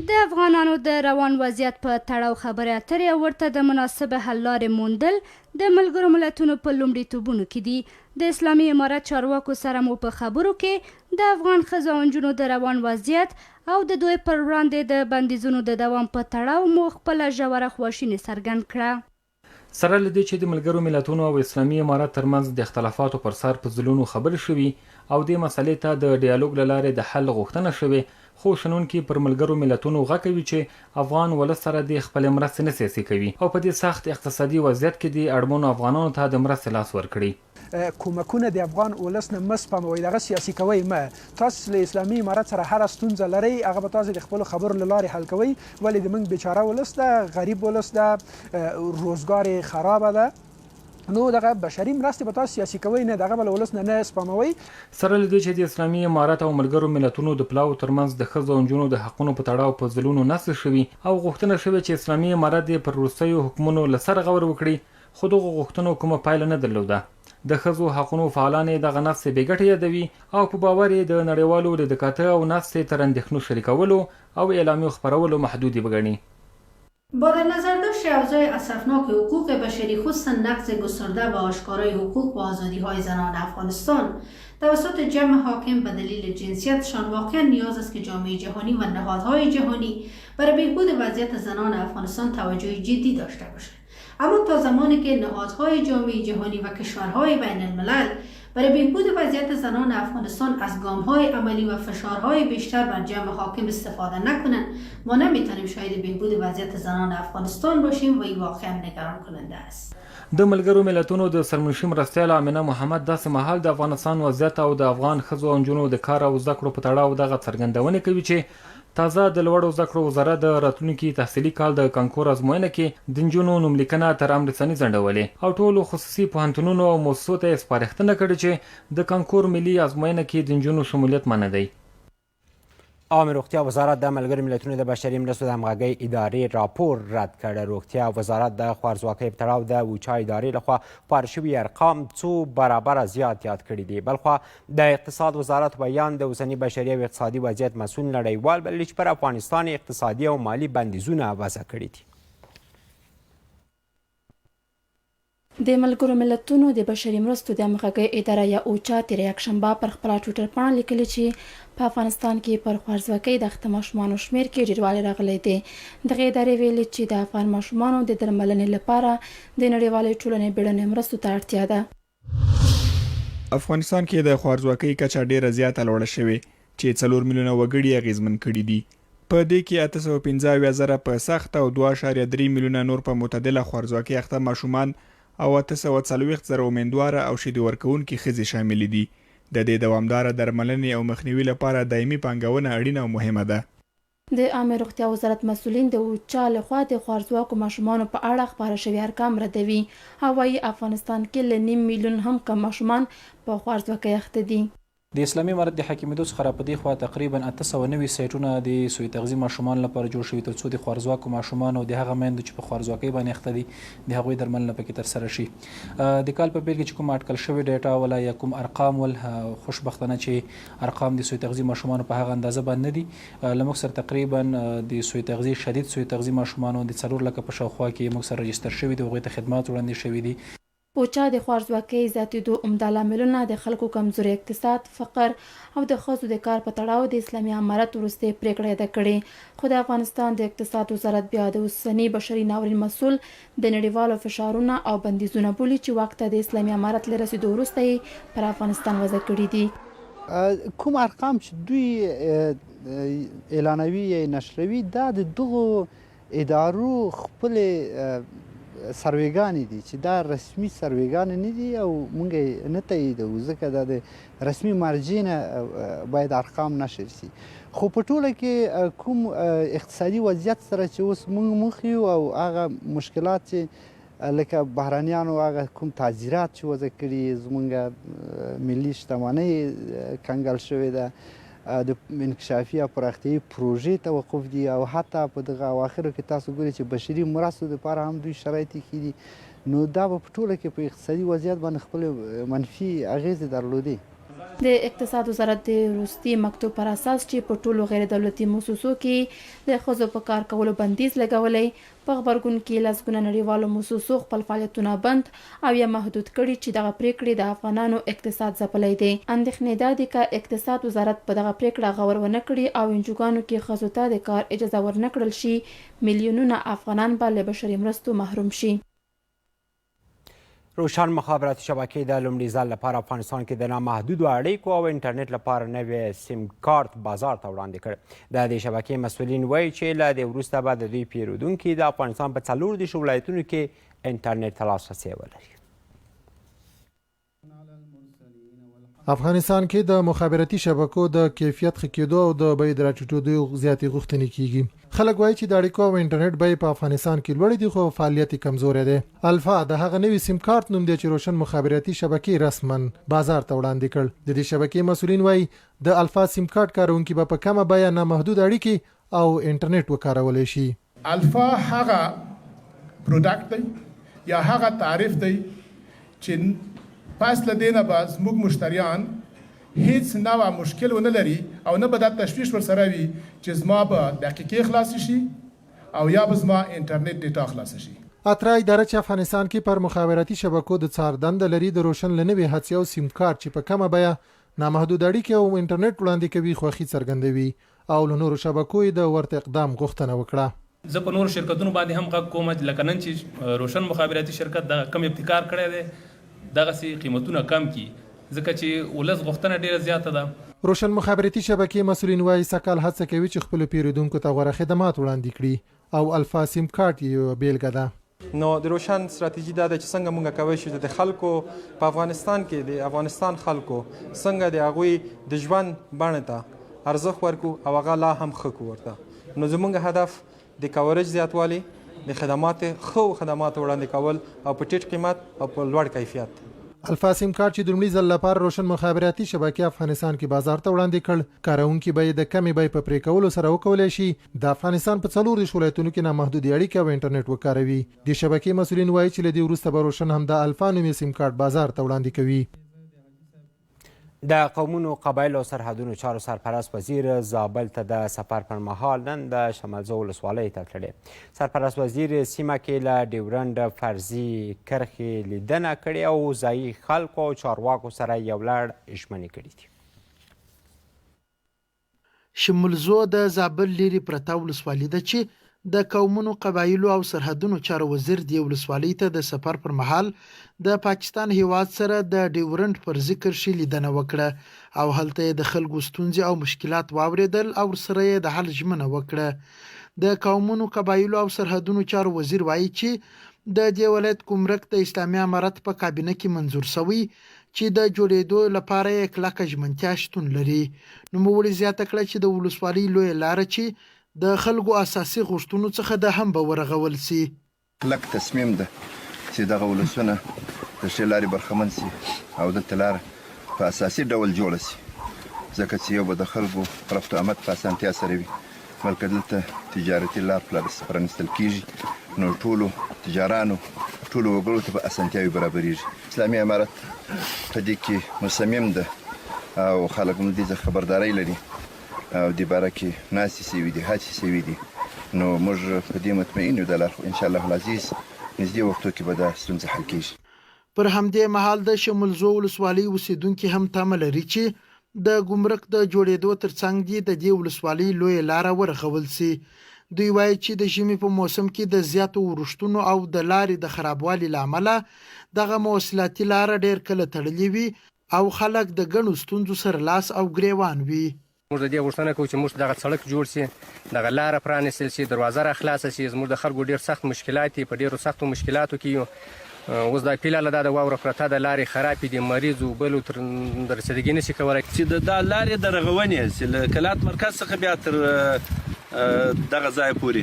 د افغانانو د روان وضعیت په تړاو خبرې اترې او ورته د مناسبې حل لارې موندل د ملګرو ملتونو په لومړیتوبونو کې دي. د اسلامي امارت چارواکو سره مو په خبرو کې د افغان ښځو او نجونو د روان وضعیت او د دوی پر وړاندې د بندیزونو د دوام په تړاو مو خپله ژوره خواشیني څرګند کړه. سره له دې چې د ملګرو ملتونو او اسلامي امارت ترمنځ د اختلافاتو پر سر په ځلونو خبرې شوي او دې مسئلې ته د ډیالوګ له لارې د حل غوښتنه شوې، خو شنونکي پر ملګرو ملتونو غږ کوي چې افغان ولس سره دې خپلې مرستې نه سیاسي کوي او په دې سخت اقتصادي وضعیت کې دې اړمنو افغانانو ته د مرستې لاس ورکړي. کومکونه د افغان اولس نه مه سپموئ، دغه سیاسي کوئ مه. تاسو چې له اسلامي امارت سره هره ستونزه لرئ هغه به تاسو د خپلو خبرو له لارې حل کوئ، ولې د موږ بیچاره ولس ده، غریب ولس ده، روزګار یې خرابه ده، نو دغه بشري مرستې به تاسو سیاسي کوئ نه، دغه به له ولس نه نه سپموئ. سره له دې چې د اسلامي امارت او ملګرو ملتونو د پلاوو ترمنځ د ښځو او نجونو د حقونو په تړاو په ځلونو ناستې شوي او غوښتنه شوې چې اسلامي امارت دې پر وروستیو حکمونو له سره غور وکړي، خو دغو غوښتنو کومه پایله نه درلوده. د ښځو حقونو فعالانې دغه ناستې بې ګټې یادوي او په باور یې د نړیوالو لیده کاته او ناستې تر اندېښنو شریکولو او اعلامیو خپرولو محدودې ګڼي. با در نظرداشت اوضاع اسفناک حقوق بشری خصوصا نقض گسترده و آشکارای حقوق و آزادیهای زنان افغانستان توسط جمع حاکم به دلیل جنسیتشان واقعا نیاز است که جامعه جهانی و نهادهای جهانی برای بهبود وضعیت زنان افغانستان توجه جدی داشته باشند. اما تا زمانی که نهادهای جامعه جهانی و کشورهای بین الملل برای بهبود وضعیت زنان افغانستان از گامهای عملی و فشارهای بیشتر بر جمع حاکم استفاده نکنند ما نمیتونیم شاهد بهبود وضعیت زنان افغانستان باشیم و این واقعا نگران کننده است. د ملګرو ملتونو د سرمنشي مرستیاله امنه محمد داسې مهال د افغانستان وضعیت او د افغان ښځو او نجونو د کار او زده کړو په تړاو دغه څرګندونې کوي چې تازه د لوړو زده کړو وزارت د راتلونکي تحصیلي کال د کانکور ازموینه کې د نجونو نوملیکنه تر امر ثاني ځنډولې او ټولو خصوصي پوهنتونونو او موسسو ته یې سپارښتنه کړې چې د کانکور ملي ازموینه کې د نجونو شمولیت منع دی. عامې روغتیا وزارت د ملګرو ملتونو د بشري مرستو د همغږۍ ادارې راپور رد کړ. روغتیا وزارت د خوارځواکۍ په تړاو د اوچا ادارې لخوا خپاره شوي ارقام څو برابره زیات یاد کړي دي. بلخوا د اقتصاد وزارت ویاند د اوسني بشري او اقتصادي وضعیت مسؤل نړیوال بللي چې پر افغانستان یې اقتصادي او مالي بندیزونه وضع کړي دي. د ملګرو ملتونو د بشري مرستو د همغږۍ اداره یا اوچا تېره یکشنبه پر خپله ټویټر پاڼه لیکلي چې په افغانستان کې پر خوارځواکۍ د اخته ماشومانو شمېر کې ډېروالی راغلی دی. دغې ادارې ویلي چې د افغان ماشومانو د درملنې لپاره د نړیوالې ټولنې بېړنیو مرستو ته اړتیا ده. افغانستان کې د خوارځواکۍ کچه ډېره زیاته لوړه شوې چې څلور میلیونه وګړي اغېزمن کړي دي. په دې کې 875 زره په سخته او دوه اعشاریه درې میلیونه نور په معتدله خوارځواکۍ اخته ماشومان او 840 زره امیندواره او شیدې ورکوونکې ښځې شاملې دي. د دې دوامداره درملنې او مخنیوي لپاره دایمي پانګونه اړینه او مهمه ده. د عامې روغتیا وزارت مسؤلین د اوچا له خوا د خوارځواکو ماشومانو په اړه خپاره شوي ارقام ردوي او وايي، افغانستان کې له نیم میلیون هم کم ماشومان په خوارځواکۍ اخته دي. د اسلامي امارت د حاکمېدو څخه راپدېخوا تقریباً 890 سایټونه د سوء تغذي ماشومانو لپاره جوړ شوي ترڅو د خوارځواکو ماشومانو او د هغه میندو چې په خوارځواکۍ باندې اخته دي د هغوی درملنه پکې ترسره شي. د کال په پیل کې چې کومه اټکل شوې ډیټا وله یا کوم ارقام ول خوشبختانه چې ارقام د سوء تغذي ماشومانو په هغه اندازه باندې نه دي. له موږ سره تقریباً د سوء تغذي شدید سوء تغذي ماشومانو د څلور لکه په شاوخوا کې موږ سره رجستر شوي دي، هغوی ته خدمات وړاندې شوي دي. اوچا د خوارځواکۍ زیاتېدو عمده لاملونه د خلکو کمزوری اقتصاد، فقر او د ښځو د کار په تړاو د اسلامي امارت وروستۍ پرېکړه یاده کړې، خو د افغانستان د اقتصاد وزارت بیا د اوسني بشري ناورین مسؤل د نړیوالو فشارونه او بندیزونه بولي چې واک ته د اسلامي امارت له رسېدو وروسته یې پر افغانستان وضع کړي دي. کوم ارقام چې دوی اعلانوي یا یې نشروي دا د دغو ادارو خپلې سرویګانې دي چې دا رسمي سرویګانې نه دي او مونږ یې نه تاییدوو ځکه دا د رسمي مرجع نه باید ارقام نشر شي خو په ټوله کې کوم اقتصادي وضعیت سره چې اوس موږ مخ یو او هغه مشکلات چې لکه بهرنیانو هغه کوم تعزیرات چې وضع کړي زمونږ ملي شتمنۍ کنګل شوې ده د انکشافي او پراختیایي پروژې توقف دي او حتی په دغه اواخرو کې تاسو ګورئ چې بشري مرستو لپاره هم دوی شرایط ایښي دي نو دا به په ټوله کې په اقتصادي وضعیت باندې خپلې منفي اغېزې درلودې. د اقتصاد وزارت د وروستي مکتوب پر اساس چې په ټولو غیر دولتي موسسو کې یې د ښځو په کار کولو بندیز لګولی، په غبرګون کې لسګونه نړیوالو موسسو خپل فعالیتونه بند او یا محدود کړي چې دغه پرېکړې د افغانانو اقتصاد ځپلی دی. اندېښنې دا دي که اقتصاد وزارت په دغه پرېکړه غور ونه کړي او انجوګانو کې ښځو ته د کار اجازه ورنه کړل شي، میلیونونه افغانان به له بشري مرستو محروم شي. روشن مخابراتي شبکې د لومړي ځل لپاره افغانستان کې د نامحدودو اړیکو او انټرنیټ لپاره نوی سیم کارت بازار ته وړاندې کړ. د دې شبکې مسؤلین وایي چې له دې وروسته به د دوی پیرودونکي د افغانستان په 34 ولایتونو کې انټرنیټ ته لاسرسی ولري. افغانستان کې د مخابراتي شبکو د کیفیت ښه کېدو او د بیې د راټیټېدو زیاتې غوښتنې کېږي. خلک وايي چې د اړیکو او انټرنېټ بیې په افغانستان کې لوړې دي خو فعالیت یې کمزوری دی. الفا د هغه نوي سیم کارت نوم دی چې روشن مخابراتي شبکې رسماً بازار ته وړاندې کړ. د دې شبکې مسؤلین وايي، د الفا سیم کارت کاروونکي به په کمه بیه نامحدوده اړیکې او انټرنېټ وکارولی شي. الفا هغه پروډکټ دی یا هغه تعریف دی چې پس له دې نه به زموږ مشتریان هیڅ نوع مشکل ونه لري او نه به دا تشویش ورسره وي چې زما به دقیقې خلاصې شي او یا به زما انټرنیټ ډیټا خلاصه شي. اترا اداره چې افغانستان کې پر مخابراتي شبکو د څار دنده لري، د روشن له نوې هڅې او سیم کارت چې په کمه بیه نامحدود اړیکې او انټرنیټ وړاندې کوي، خوښي څرګندوي او له نورو شبکو یې د ورته اقدام غوښتنه وکړه. زه په نورو شرکتونو باندې هم غږ کوم چې لکه نن چې روشن مخابراتي شرکت دغه کم ابتکار کړی دی دغسې قیمتونه کم کړي ځکه چې ولس غوښتنه ډیره زیاته ده. روشن مخابراتي شبکې مسؤلین وايي، سږکال هڅه کوي چې خپلو پېرودونکو ته غوره خدمات وړاندې کړي او الفا سیم کارت یې یوه بېلګه ده. نو د روشن ستراتیژي دا ده چې څنګه موږ کوی شو د خلکو په افغانستان کې د افغانستان خلکو څنګه د هغوی د ژوند بڼه ته ارزښت ورکو او هغه لا هم ښه کو ورته. نو زموږ هدف د کورج زیاتوالی، د خدمات ښو خدماتو وړاندې کول او په ټیټ قیمت او په لوړ کیفیت. الفا سیم کارت چې د لومړي ځل لپاره روشن مخابراتي شبکې افغانستان کې بازار ته وړاندې کړ، کاروونکي به یې د کمې بیې په پرې کولو سره وکولای شي د افغانستان په 34 ولایتونو کې نامحدودې اړیکې او انټرنېټ وکاروي. دې شبکې مسؤلین وايي چې له دې وروسته به روشن همدا الفا نومې سیم کارت بازار ته وړاندې کوي. د قومونو، قبایلو او سرحدونو چارو سرپرست وزیر زابل ته د سفر پر مهال نن د شملزو ولسوالۍ ته تللی. سرپرست وزیر سیمه کې له ډیورنډ فرضي کرښې لیدنه کړې او ځایي خلکو او چارواکو سره یو لړ ژمنې کړې دي. شملزو د زابل لیرې پرته ولسوالي ده چې د قومونو، قبایلو او سرحدونو چارو وزیر دې ولسوالۍ ته د سفر پر مهال د پاکستان هېواد سره د ډیورنډ فرضي کرښې لیدنه وکړه او هلته یې د خلکو ستونزې او مشکلات واورېدل او ورسره یې د حل ژمنه وکړه. د قومونو، قبایلو او سرحدونو چارو وزیر وايي چې د دې ولایت ګمرک د اسلامي امارت په کابینه کې منظور شوی چې د جوړېدو لپاره یې کلکه ژمنتیا شتون لري. نوموړي زیاته کړه چې د ولسوالۍ لویه لاره چې د خلکو اساسي غوښتنو څخه ده هم به ورغول شي. کلک تصمیم ده چې دغه ولسونه د ښې لارې برخمن شي او دلته لاره په اساسي ډول جوړه شي ځکه چې یو به د خلکو رفت و آمد په اسانتیا سره وي بلکه دلته تجارتي لار پرانیستل کیږي نو ټولو تجارانو ټولو وګړو ته به اسانتیاوې برابریږي. اسلامي امارت په دې کې مصمم ده او خلک هم دې څخه خبرداری لري او دې باره کې ناستې شوي دي، هڅې شوي دي نو موږ په دې مطمئن یو د الله ان شاء الله العزیز نږدې وختو کې به دا ستونزه حل کیږي. پر همدې مهال د شملزو ولسوالۍ اوسېدونکي هم تمه لري چې د ګمرک د جوړېدو تر څنګ دې د دې ولسوالۍ لویه لاره ورغول شي. دوی وايي چې د ژمي په موسم کې د زیاتو ورښتونو او د لارې د خرابوالي له امله دغه مواصلاتي لاره ډېر کله تړلې وي او خلک د ګڼو ستونزو سره لاس او ګرېوان وي. موږ د دې غوښتنه کوو چې موږ ته دغه سړک جوړ شي، دغه لاره پرانیستل شي، دروازه را خلاصه شي، زموږ د خلکو ډېر سخت مشکلات دي، په ډېرو سختو مشکلاتو کې یو، اوس دا پیلاله دا د واوره پرته ده، لارې خرابې دي، مریض و بل تر رسیدګي نه شي کولای. چې د دا لارې د رغونې چې له کلات مرکز څخه بیا تر دغه ځایه پورې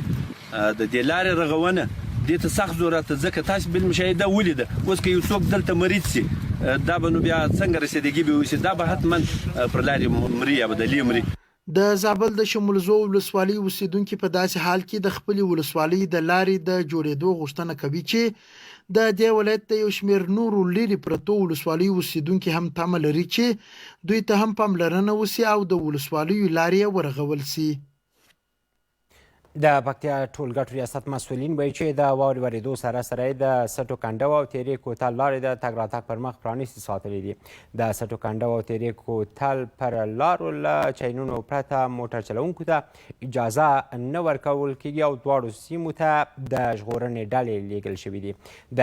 د دې لارې رغونه دې ته سخت ضرورت ده، ځکه تاسو بالمشاهده ولیده اوس که یو څوک دلته مریض شي دا به نو بیا څنګه رسیدګي به وشي، دا به حتما پر لارې مري یا به د لې مري. د زابل د شملزو ولسوالۍ اوسېدونکي په داسې حال کې د خپلې ولسوالۍ د لارې د جوړېدو غوښتنه کوي چې د دې ولایت د یو شمېر نورو لیرې پرتو ولسوالیو اوسېدونکي هم تمه لري چې دوی ته هم پاملرنه وشي او د ولسوالیو لارې یې ورغول شي. د پکتیا ټولګټو ریاست مسؤلین وایي چې د واورې ورېدو سره سره یې د سټو کنډو او تیرې کوتل لارې د تګ راتګ پر مخ پرانیستې ساتلې دي. د سټو کنډو او تیرې کوتل پر لارو له چینونو پرته موټر چلوونکو ته اجازه نه ورکول کیږي او دواړو سیمو ته د ژغورنې ډلې لیږل شوې دي.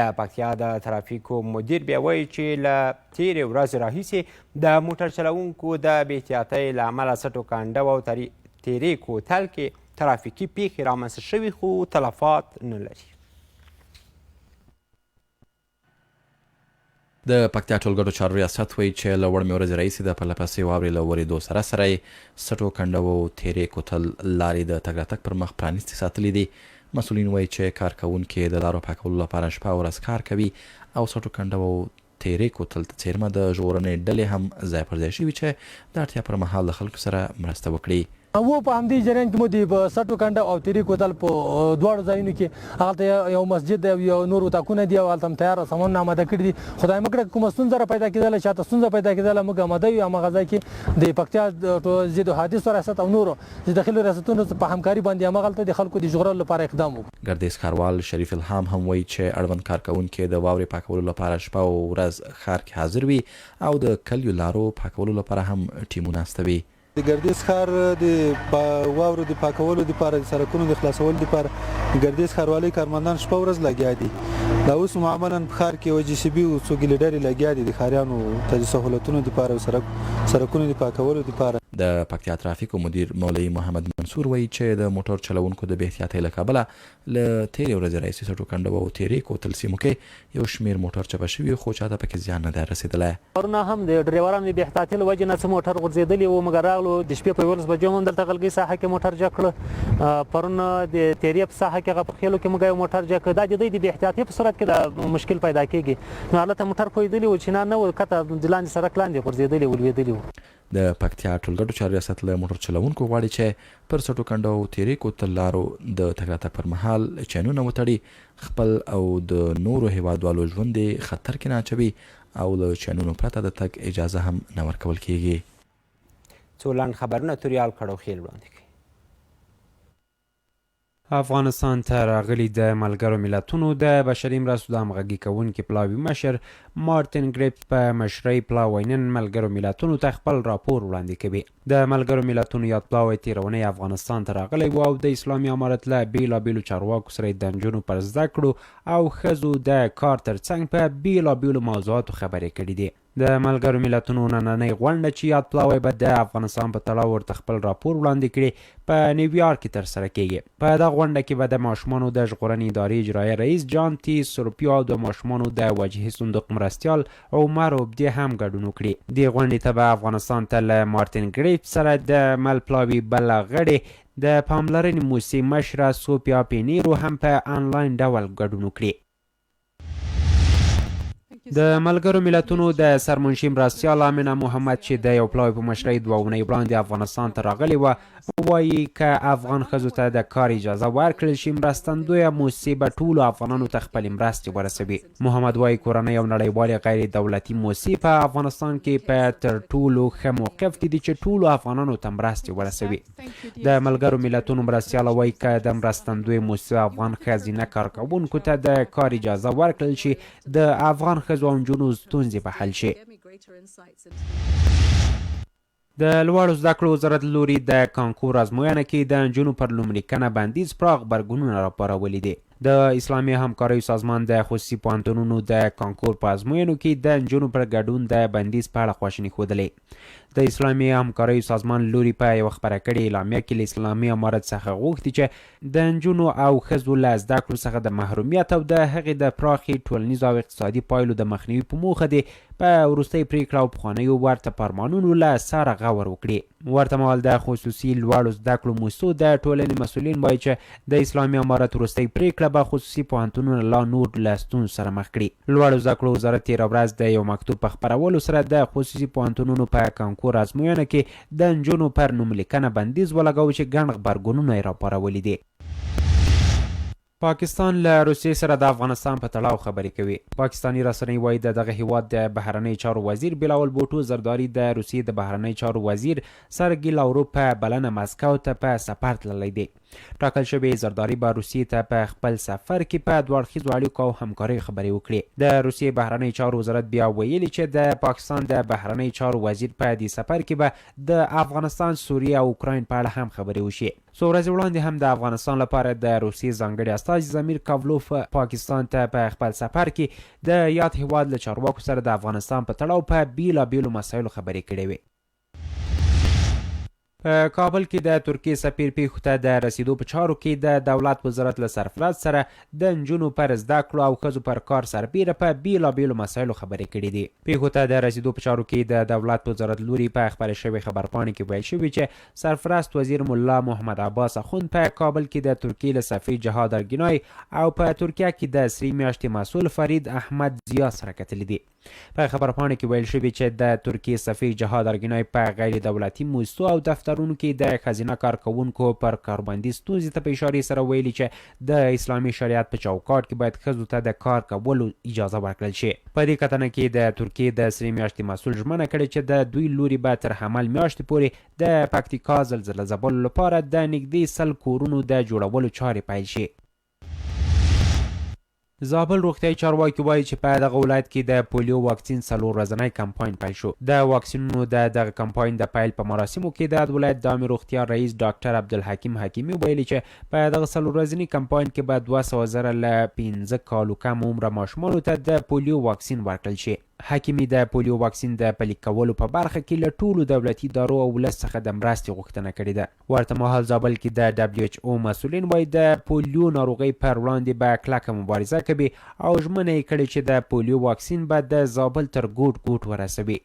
د پکتیا د ترافیکو مدیر بیا وایي چې له تیرې ورځې راهیسې د موټر چلوونکو د بې احتیاطۍ له امله سټو کنډو او تیرې کوتل کې ترافیکي پیښې رامنځته شوي خو تلفات نه لري. د پکتیا ټولګټو چارو ریاست وایي چې له وړمې ورځې راهیسې د پرلپسې واورې له ورېدو سره سره یې سټو کنډو او تیرې کوتل لارې د تګ راتګ پر مخ پرانیستې ساتلې دي. مسؤلین وایي چې کارکوونکي یې د لارو پاکولو لپاره شپه او ورځ کار کوي او سټو کنډو او تیرې کوتل ته څېرمه د ژغورنې ډلې هم ځای پر ځای شوي چې د اړتیا پر مهال له خلکو سره مرسته وکړي. وو په همدې جریان کې مو د سټو کنډه او تیرې کوتل په دواړو ځایونو کې هلته یو مسجد دی او یو نور اتاقونه دي او هلته هم تیار سامانونه آماده کړي دي. خدای مه کړه که کومه ستونزه را پیدا کېدله، چاته ستونزه پیدا کېدله، موږ آماده یو هماغه ځای کې د پکتیا ضد حادثو ریاست او نورو د دخیلو ریاستونو په همکاري باندې همغلته د خلکو د ژغورلو لپاره اقدام وکړو. ګردېز ښاروال شریف الهام هم وایي چې اړوند کارکوونکي د واورې پاکولو لپاره شپه او ورځ ښار کې حاضر وي او د کلیو لارو پاکولو لپاره هم ټیمونه استوي. د ګردېز ښار د واورو د پاکولو لپاره، د سرکونو د خلاصولو لپاره د ګردېز ښاروالۍ کارمندان شپه ورځ لګیا دي. دا اوس هم عملاً په ښار کې یوه جي سي بي او څو ګلیډرې لګیا دي د ښاریانو ته د سهولتونو لپاره او سرکونو د پاکولو لپاره. د پکتیا ترافیکو مدیر مولوي محمد منصور وایي چې د موټر چلوونکو د بې احتیاطۍ له کبله له تېرې ورځې راهیسې سټو کنډو او تېرې کوتل سیمو کې یو شمېر موټر چپه شوي خو چاته پکې زیان نه دی رسېدلی. پرون هم د ډریورانو د بې احتیاطۍ له وجې نه څه موټر غورځېدلي وو، موږ راغلو د شپې په 11 بجو مو هم دلته غلګۍ ساحه کې موټر جګ کړ، پرون د تېرې په ساحه کې هغه په خېلو کې موږ یو موټر جګ کړ، دا د دوی د بې احتیاطۍ په صورت کې دا مشکل پیدا کېږي، نو هلته موټر ښویېدلي وو، چینان نه وو، کښته د لاندې سړک لاندې غورځېدلي وو، لوېدلي وو. د پکتیا ټولګټو چارو ریاست له موټر چلوونکو غواړي چې پر سټو کنډو او تیرې کوتل لارو د تګ راتګ پر مهال چینونه وتړي، خپل او د نورو هېوادوالو ژوند دې خطر کې نه اچوي او له چینونو پرته د تګ اجازه هم نه ورکول کېږي. څو لنډ خبرونه توریال کړوخیل وړاندې کوي. افغانستان ته راغلي د ملګرو ملتونو د بشري مرستو د همغږي کوونکي پلاوي مشر مارتین ګریپس په مشرۍ پلاوی نن ملګرو ملتونو ته خپل راپور وړاندې کوي. د ملګرو ملتونو یاد پلاوی تېره اونۍ افغانستان ته راغلی و او د اسلامي امارت له بېلابېلو چارواکو سره یې د نجونو پر زده کړو او ښځو د کار ترڅنګ په بېلابېلو موضوعاتو خبرې کړې دي. د ملګرو ملتونو نننۍ غونډه چې یاد پلاوی به د افغانستان په تړاو ورته خپل راپور وړاندې کړي په نیویارک کې ترسره کېږي. په دغه غونډه کې به د ماشومانو د ژغورنې ادارې اجرایه رئیس جان تی سروپیو او د ماشومانو د وجهي صندوق مرستیال عمر عبدي هم ګډون وکړي. دې غونډې ته به افغانستان ته له مارتین ګریف سره د مل پلاوي بله غړې د پاملرنې موسسې مشره سوپیا پینیرو هم په انلاین ډول ګډون وکړي. د ملګرو ملتونو د سرمنشي مرستیال آمنه محمد چې د یو پلاوي په مشرۍ دوه اونۍ وړاندې افغانستان ته راغلې وه وایي که افغان ښځو ته د کار اجازه ورکړل شي مرستندویه موسسې به ټولو افغانانو ته خپلې مرستې ورسوي. محمد وایي کورنۍ او نړیوالې غیر دولتي موسسې په افغانستان کې په تر ټولو ښه موقف کې دي چې ټولو افغانانو ته مرستې ورسوي. د ملګرو ملتونو مرستیاله وایي که د مرستندوی موسسو افغان ښځینه کارکوونکو ته د کار اجازه ورکړل شي د افغان ښځو او نجونو ستونزې به حل شي. د لوړو زده کړو وزارت له لوري د کانکور ازموینه کې د نجونو پر نوملیکنه بندیز پراخ غبرګونونه راپارولي دي. د اسلامي همکاریو سازمان د خصوصي پوهنتونونو د کانکور په ازموینو کې د نجونو پر ګډون د بندیز په اړه خواشیني ښودلې. د اسلامي همکاریو سازمان لوري په یوه خپره کړې اعلامیه کې له اسلامي امارت څخه غوښتي چې د نجونو او ښځو له زده کړو څخه د محرومیت او د هغې د پراخې ټولنیزو او اقتصادي پایلو د مخنیوي په موخه دې په وروستۍ پرېکړه او پخوانیو ورته فرمانونو له سره غور وکړي. ورته مهال د خصوصي لوړو زده کړو موسسو د ټولنې مسؤلین وايي چې د اسلامي امارت وروستۍ پرېکړه به خصوصي پوهنتونونه لا نور له ستونزو سره مخ کړي. لوړو زده کړو وزارت تېره ورځ د یو مکتوب په خپرولو سره د خصوصي پوهنتونونو په کانکور ازموینه کې د نجونو پر نوملیکنه بندیز ولګاوه چې ګڼ غبرګونونه یې راپارولي دي. پاکستان له روسیې سره د افغانستان په تړاو خبرې کوي. پاکستاني رسنۍ وايي، د دغه هېواد د بهرنیو چارو وزیر بلاول بوټو زرداري د روسیې د بهرنیو چارو وزیر سرګي لاوروف په بلنه مسکو ته په سفر تللی دی. ټاکل شوې زرداري به روسیې ته په خپل سفر کې په دوه اړخیزو اړیکو او همکاریو خبرې وکړي. د روسیې بهرنیو چارو وزارت بیا ویلي چې د پاکستان د بهرنیو چارو وزیر په دې سفر کې به د افغانستان، سوریې او اوکراین په اړه هم خبرې وشي. څو ورځې وړاندې هم د افغانستان لپاره د روسیې ځانګړي استازي ضمیر کابلوف پاکستان ته په خپل سفر کې د یاد هېواد له چارواکو سره د افغانستان په تړاو په بېلابېلو مسایلو خبرې کړې وې. په کابل کې د ترکیې سفیر پېښو ته د رسېدو په چارو کې د دولت وزارت له سرپرست سره د نجونو پر زده کړو او ښځو پر کار سربېره په بېلابېلو مسایلو خبرې کړې دي. پېښو ته د رسېدو په چارو کې د دولت وزارت لوري په خپرې شوې خبرپاڼې کې ویل شوي چې سرپرست وزیر ملا محمد عباس اخوند په کابل کې د ترکیې له سفیر جهاد ارګینای او په ترکیه کې د سرې میاشتې مسؤل فرید احمد ضیا سره کتلي دي. په خبرپاڼه کې ویل شوي چې د ترکیې سفیر جهاد ارګینای په غیر دولتي موسسو او دفترونو کې د ښځینه کارکوونکو پر کاربندي ستونزې ته په اشارې سره ویلي چې د اسلامي شریعت په چوکاټ کې باید ښځو ته د کار کولو اجازه ورکړل شي. په دې کتنه کې د ترکیې د سرې میاشتې مسؤل ژمنه کړې چې د دوی لوري به تر حمل میاشتې پورې د پکتیکا زلزله ځپلو لپاره د نږدې 100 کورونو د جوړولو چارې پیل شي. زابل روغتیايي چارواکي وايي چې په دغه ولایت کې د پولیو واکسین څلور ورځنی کمپاین پیل شو. د واکسینونو د دغه کمپاین د پیل په مراسمو کې د یاد ولایت د عامې روغتیا رئیس ډاکټر عبدالحکیم حکیمي ویلي چې په دغه څلور ورځني کمپاین کې به 200 زره له 5 کالو کم عمره ماشومانو ته د پولیو واکسین ورکړل شي. حکیمي د پولیو واکسین د پلي کولو په برخه کې له ټولو دولتي ادارو او ولس څخه د مرستې غوښتنه کړې ده. ورته مهال زابل کې د ډبلیو اچ او مسؤلین وايي د پولیو ناروغۍ پر وړاندې به کلکه مبارزه کوي او ژمنه یې کړې چې د پولیو واکسین به د زابل تر ګوټ ګوټ ورسوي.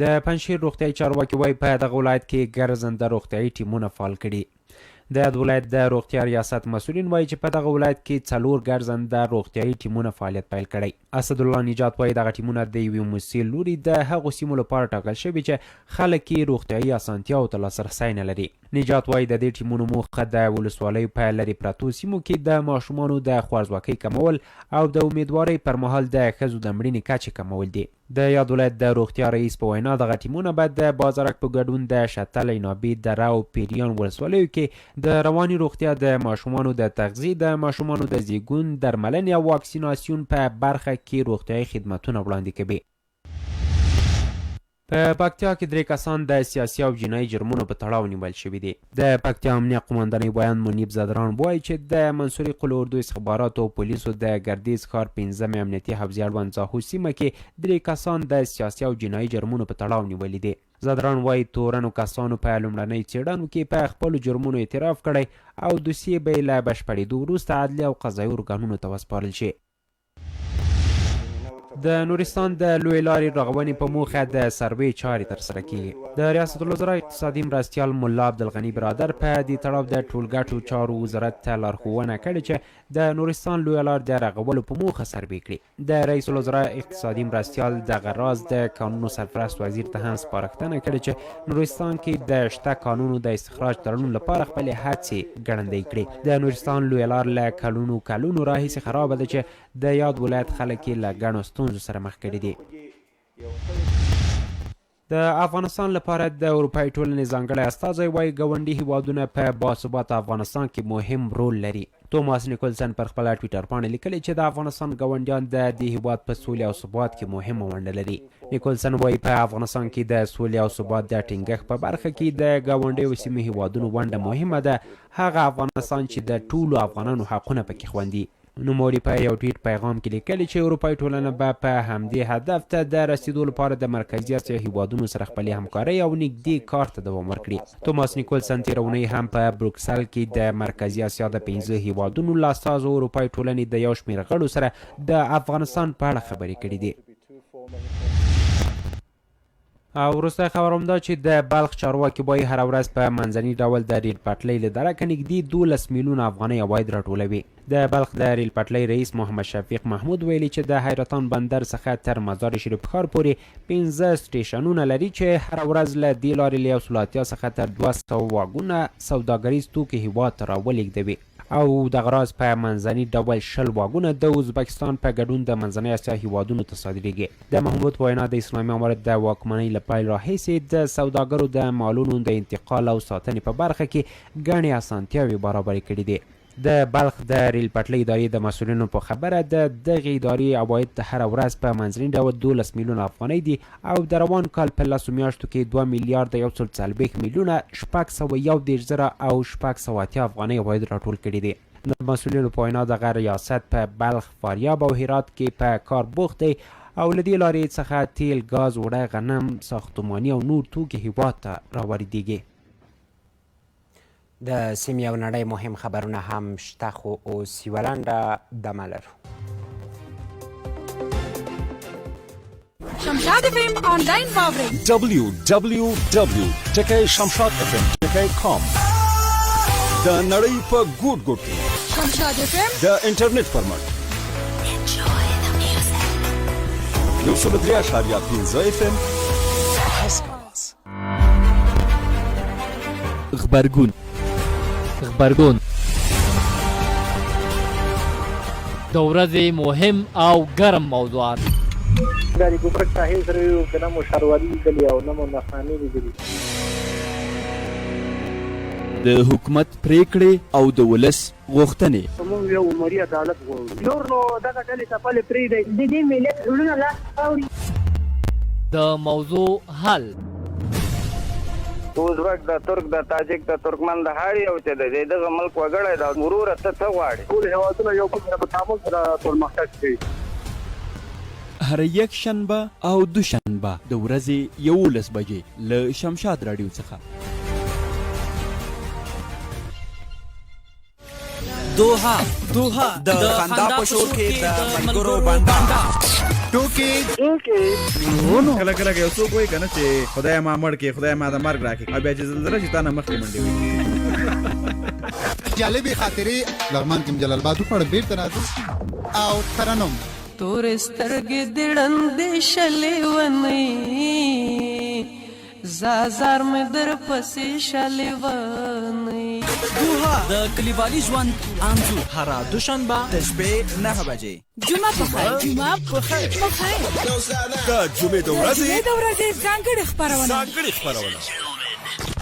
د پنجشیر روغتیايي چارواکي وايي په دغه ولایت کې ګرځنده روغتیايي ټیمونه فعال کړي. د یاد ولایت د روغتیا ریاست مسؤلین وايي چې په دغه ولایت کې څلور ګرځنده روغتیايي ټیمونه فعالیت پیل کړی. اسدالله نجات وايي دغه ټیمونه د یوې موسسې لوري د هغو سیمو لپاره ټاکل شوي چې خلک یې روغتیايي اسانتیاوو ته لاسرسی نه لري. نجات وايي د دې ټیمونو موخه د ولسوالیو په لرې پرتو سیمو کې د ماشومانو د خوارځواکۍ کمول او د امیدوارۍ پر مهال د ښځو د مړینې کچې کمول دي. د یاد ولایت د روغتیا رئیس په وینا دغه ټیمونه به د بازارک په ګډون د شتل، عنابې، دره او پیریان ولسوالیو کې د رواني روغتیا، د ماشومانو د تغذیې، د ماشومانو د زیږون، درملنې او واکسیناسیون په برخه کې روغتیايي خدمتونه وړاندې کوي. په پکتیا کې درې کسان د سیاسي او جنایي جرمونو په تړاو نیول شوي دي. د پکتیا امنیه قوماندانۍ ویاند منیب ځدراڼ وايي چې د منصوري قول اردو استخباراتو او پولیسو د ګردیز ښار پنځمې امنیتي حوزې اړوند زاهو سیمه کې درې کسان د سیاسي او جنایي جرمونو په تړاو نیولي دي. ځدراڼ وايي تورنو کسانو په لومړنیو څېړنو کې په خپلو جرمونو اعتراف کړی او دوسیې به یې له بشپړېدو وروسته عدلي او قضايي ارګانونو ته وسپارل شي. د نورستان د لویې لارې رغونې په موخه د سروې چارې ترسره کیږي. د ریاست الوزرا اقتصادي مرستیال ملا عبدالغني برادر په دې تړاو د ټولګټو چارو وزارت ته لارښوونه کړې چې د نورستان لویه لار د رغولو په موخه سروې کړي. د رئیس الوزرا اقتصادي مرستیال دغه راز د کانونو سرپرست وزیر ته هم سپارښتنه کړې چې نورستان کې د شته کانونو د استخراج تړون لپاره خپلې هڅې ګړندۍ کړي. د نورستان لویه لار له کلونو کلونو راهیسې خرابه ده چې د یاد ولایت خلک یې له ګڼو ستونزو سره مخ کړي دي. د افغانستان لپاره د اروپايي ټولنې ځانګړی استازی وايي، ګاونډي هېوادونه په باثباته افغانستان کې مهم رول لري. توماس نیکولسن پر خپله ټویټر پاڼه لیکلي چې د افغانستان ګاونډیان د دې هېواد په سولې او ثبات کې مهمه ونډه لري. نیکولسن وايي، په افغانستان کې د سولې او ثبات د ټینګښت په برخه کې د ګاونډیو سیمې هېوادونو ونډه مهمه ده، هغه افغانستان چې د ټولو افغانانو حقونه پکې خوندي. نوموړي په یو ټویټ پیغام کې لیکلي چې اروپایي ټولنه به په همدې هدف ته د رسیدو لپاره د مرکزي اسیا هیوادونو سره خپلې همکارۍ او نږدې کار ته دوام ورکړي. توماس نیکولسن تېره اونۍ هم په بروکسل کې د مرکزي اسیا د پنځه هیوادونو له استازو اروپایي ټولنې د یو شمېر غړو سره د افغانستان په اړه خبرې کړې دي. او وروستی خبر هم دا چې د بلخ چارواکي وایي هره ورځ په منځني ډول د ریل پټلۍ له درکه نږدې 12 میلیونه افغانۍ عواید راټولوي. د بلخ د ریل پټلۍ رئیس محمد شفیق محمود ویلي چې د حیرتان بندر څخه تر مزار شریف ښار پورې پنځه سټیشنونه لري چې هره ورځ له دې لارې له 180 څخه تر 200 واګونه سوداګریز توکي هیواد ته راولېږدوي. او دغه راز په منځني ډول 20 واګونه د ازبکستان په ګډون د منځنۍ اسیا هیوادونو ته صادریږي. د محمود په وینا، د اسلامي امارت د واکمنۍ له پیل راهیسې د سوداګرو د مالونو د انتقال او ساتنې په برخه کې ګڼې اسانتیاوې برابرې کړې دي. د بلخ د ریل پټلۍ ادارې د مسؤلینو په خبره، د دغې ادارې عواید هره ورځ په منځني ډول 12 میلیونه افغانۍ دي او د روان کال په لسو میاشتو کې دوه میلیارده یو سل څلوېښت میلیونه 631 زره او 680 افغانۍ عواید راټول کړي دي. د مسؤلینو په وینا، دغه ریاست په بلخ، فاریاب او هرات کې په کار بوخت دی او له دې لارې څخه تیل، ګاز، اوړه، غنم، ساختماني او نور توکي هیواد ته راواردیږي. د سیمې او نړۍ مهم خبرونه هم شته خو اوس یوه لنډه دمه لرو. شمشاد اف ام آنلاین واورئ www.shamshadfm.com د نړۍ په ګوټ ګوټ کې شمشاد اف ام د انټرنیټ پر مټ 103.5 اف ام غبرګون غبرګون د ورځې مهم او ګرم موضوعات. دا د ګمرک ساحې سره یو که نه مو ښاروالي لیدلې او نه مو نرخنامې لیدلي. د حکومت پرېکړې او د ولس غوښتنې. موږ یو عمري عدالت غواړو. نور نو دغه ډلې ټپلې پرېږدئ. د دې ملت زړونه لاس ته راوړي. د موضوع حل. ازبک ده، ترک ده، تاجک ده، ترکمن ده، هر یو چې دی د دغه ملک وګړی ده. وروره ته څه غواړې؟ ټول هېوادونه یو بل سره په تعامل سره پرمختګ کوي. هره یکشنبه او دوشنبه د ورځې 11 بجې له شمشاد راډیو څخه. دوحه دوحه د خندا په شور کې د ملګرو بنډار ټوکې کله کله یو څوک وایي کنه چې خدای ما مړ کې خدای ما د مرګ راکې او بیا چې زلزله شي تا نه مخکې منډې وي. جالبې خاطرې لغمان کې جلال آباد وخوړه بیرته راځم او ترنم. تورې سترګې دې ړندې شلې ونۍ زازار مې درپسې شلېونی. دوحه د کلیوالي ژوند انځور. هره دوشنبه د شپې 9 بجې. جمعه په خیر. جمعه په خیر. په خیر. د جمعې د ورځې. جمعې د ورځې ځانګړې خپرونه. ځانګړې خپرونه.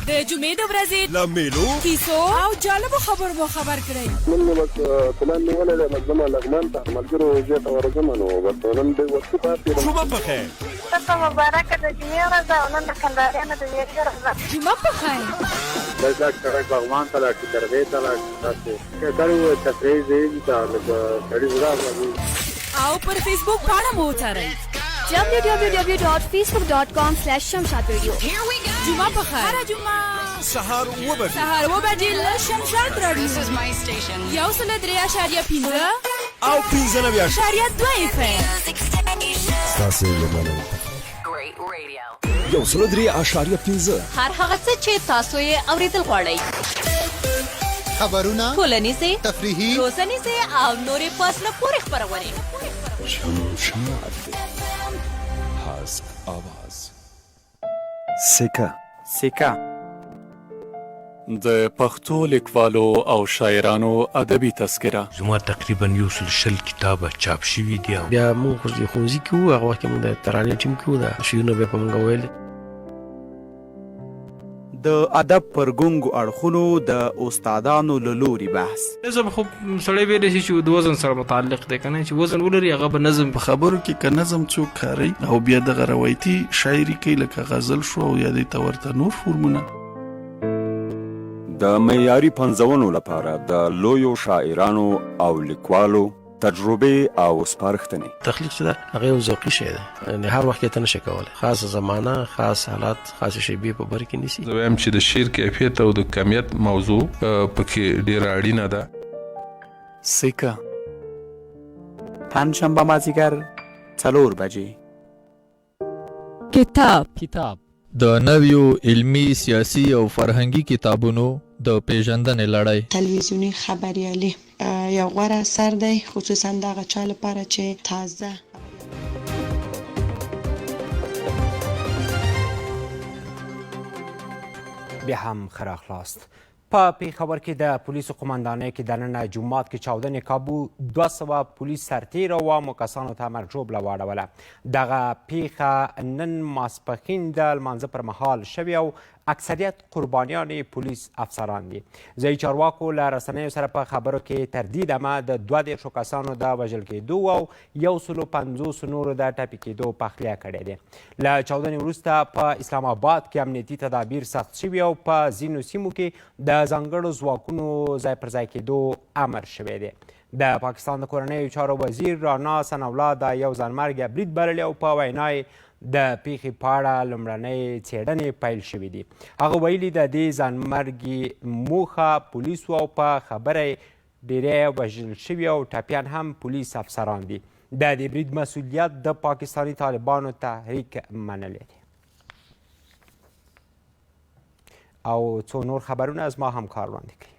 د جمعې د ورځې. له میلو. کیسو او جالبو خبرو مو خبر کړئ. نن مې بس پلان نیولی دی بس ځمه لغمان ته ملګرو زه ته ورځم نو بس نن ډېر وختي پاڅېدم. جمعه په خیر. ستاسو مبارک د جمعې ورځ او نن د کندهاریانو د ویرې ورځ ده. جمعه په خیر. بس دا سړی پغمان ته لاړ شي درغې ته لاړ شي تاسو کړي وو تفریح ځایونه ته لږ سړي زړه ازادوي. او پر فیسبوک پاڼه مو وڅارئ. www.facebook.com/shamshadradio جمعه په خیر. هره جمعه سهار اووه بجې. سهار اووه بجې له شمشاد راډیو 103.5 او 95 اعشاریه دوه اف ام. ستاسو لومړنی انتخاب 103.5. هر هغه څه چې تاسو یې اورېدل غواړئ. خبرونه، ټولنیزې، تفریحي، روزنیزې او نورې په زړه پورې خپرونې. شمشاد هسک آواز. سکه سکه د پښتو لیکوالو او شاعرانو ادبي تذکره. زما تقریبا یو سل 20 کتابه چاپ شوي دي او. بیا موږ خو د ښوونځي کې وو، هغه وخت کې موږ د ترانې ټیم کې وو، دا شعرونه به یې په موږ ویل. د ادب پر ګونګو اړخونو د استادانو له لوري بحث. نظم خو سړی ویلی شي چې د وزن سره متعلق دی کنه چې وزن ولري هغه به نظم. په خبرو کې که نظم څوک کاروي او بیا دغه روایتي شاعري کوي لکه غزل شو او یا دې ته ورته نور فورمونه. د معیاري پنځونو لپاره د لویو شاعرانو او لیکوالو تجربې او سپارښتنې. تخلیق چې ده هغه یو ذوقي شی دی، یعنې هر وخت یې ته نه شې کولی، خاصه زمانه، خاص حالات، خاصې شیبې په بر کې نیسي. زه وایم چې د شعر کیفیت او د کمیت موضوع پکې ډېره اړینه ده. سکه پنجشنبه مازیګر 4 بجې. کتاب کتاب د نویو علمي، سیاسي او فرهنګي کتابونو د پېژندنې لړۍ. تلویزیوني خبریالي یو غوره اثر دی، خصوصا د هغه چا لپاره چې تازه. بیا هم ښه راغلاست. په پېښور کې د پولیسو قومندانۍ کې دننه جومات کې چاودنې کابو 200 پولیس سرتېرو او عامو کسانو ته مرګ ژوبله واړوله. دغه پېښه نن ماسپښین د لمانځه پر مهال شوې او اکثریت قربانیان یې پولیس افسران دي. ځایي چارواکو له رسنیو سره په خبرو کې تر دې دمه د 32 کسانو د وژل کېدو او 150 نورو د ټپي کېدو پخلی کړی دی. له چاودنې وروسته په اسلام آباد کې امنیتي تدابیر سخت شوي او په ځینو سیمو کې د ځانګړو ځواکونو ځای پر ځای کېدو امر شوی دی. د پاکستان د کورنیو چارو وزیر رانا ثناالله دا یو ځانمرګی برید بللی او په وینا یې د پیښې په اړه لومړنۍ څېړنې پیل شوې دي. هغه ویلي د دې ځانمرګي موخه پولیسو او په خبره یې ډیری وژل شوي او ټپیان هم پولیس افسران دي. د دې برید مسولیت د پاکستاني طالبانو تحریک منلی دی. او څو نور خبرونه زما همکار وړاندې کوي.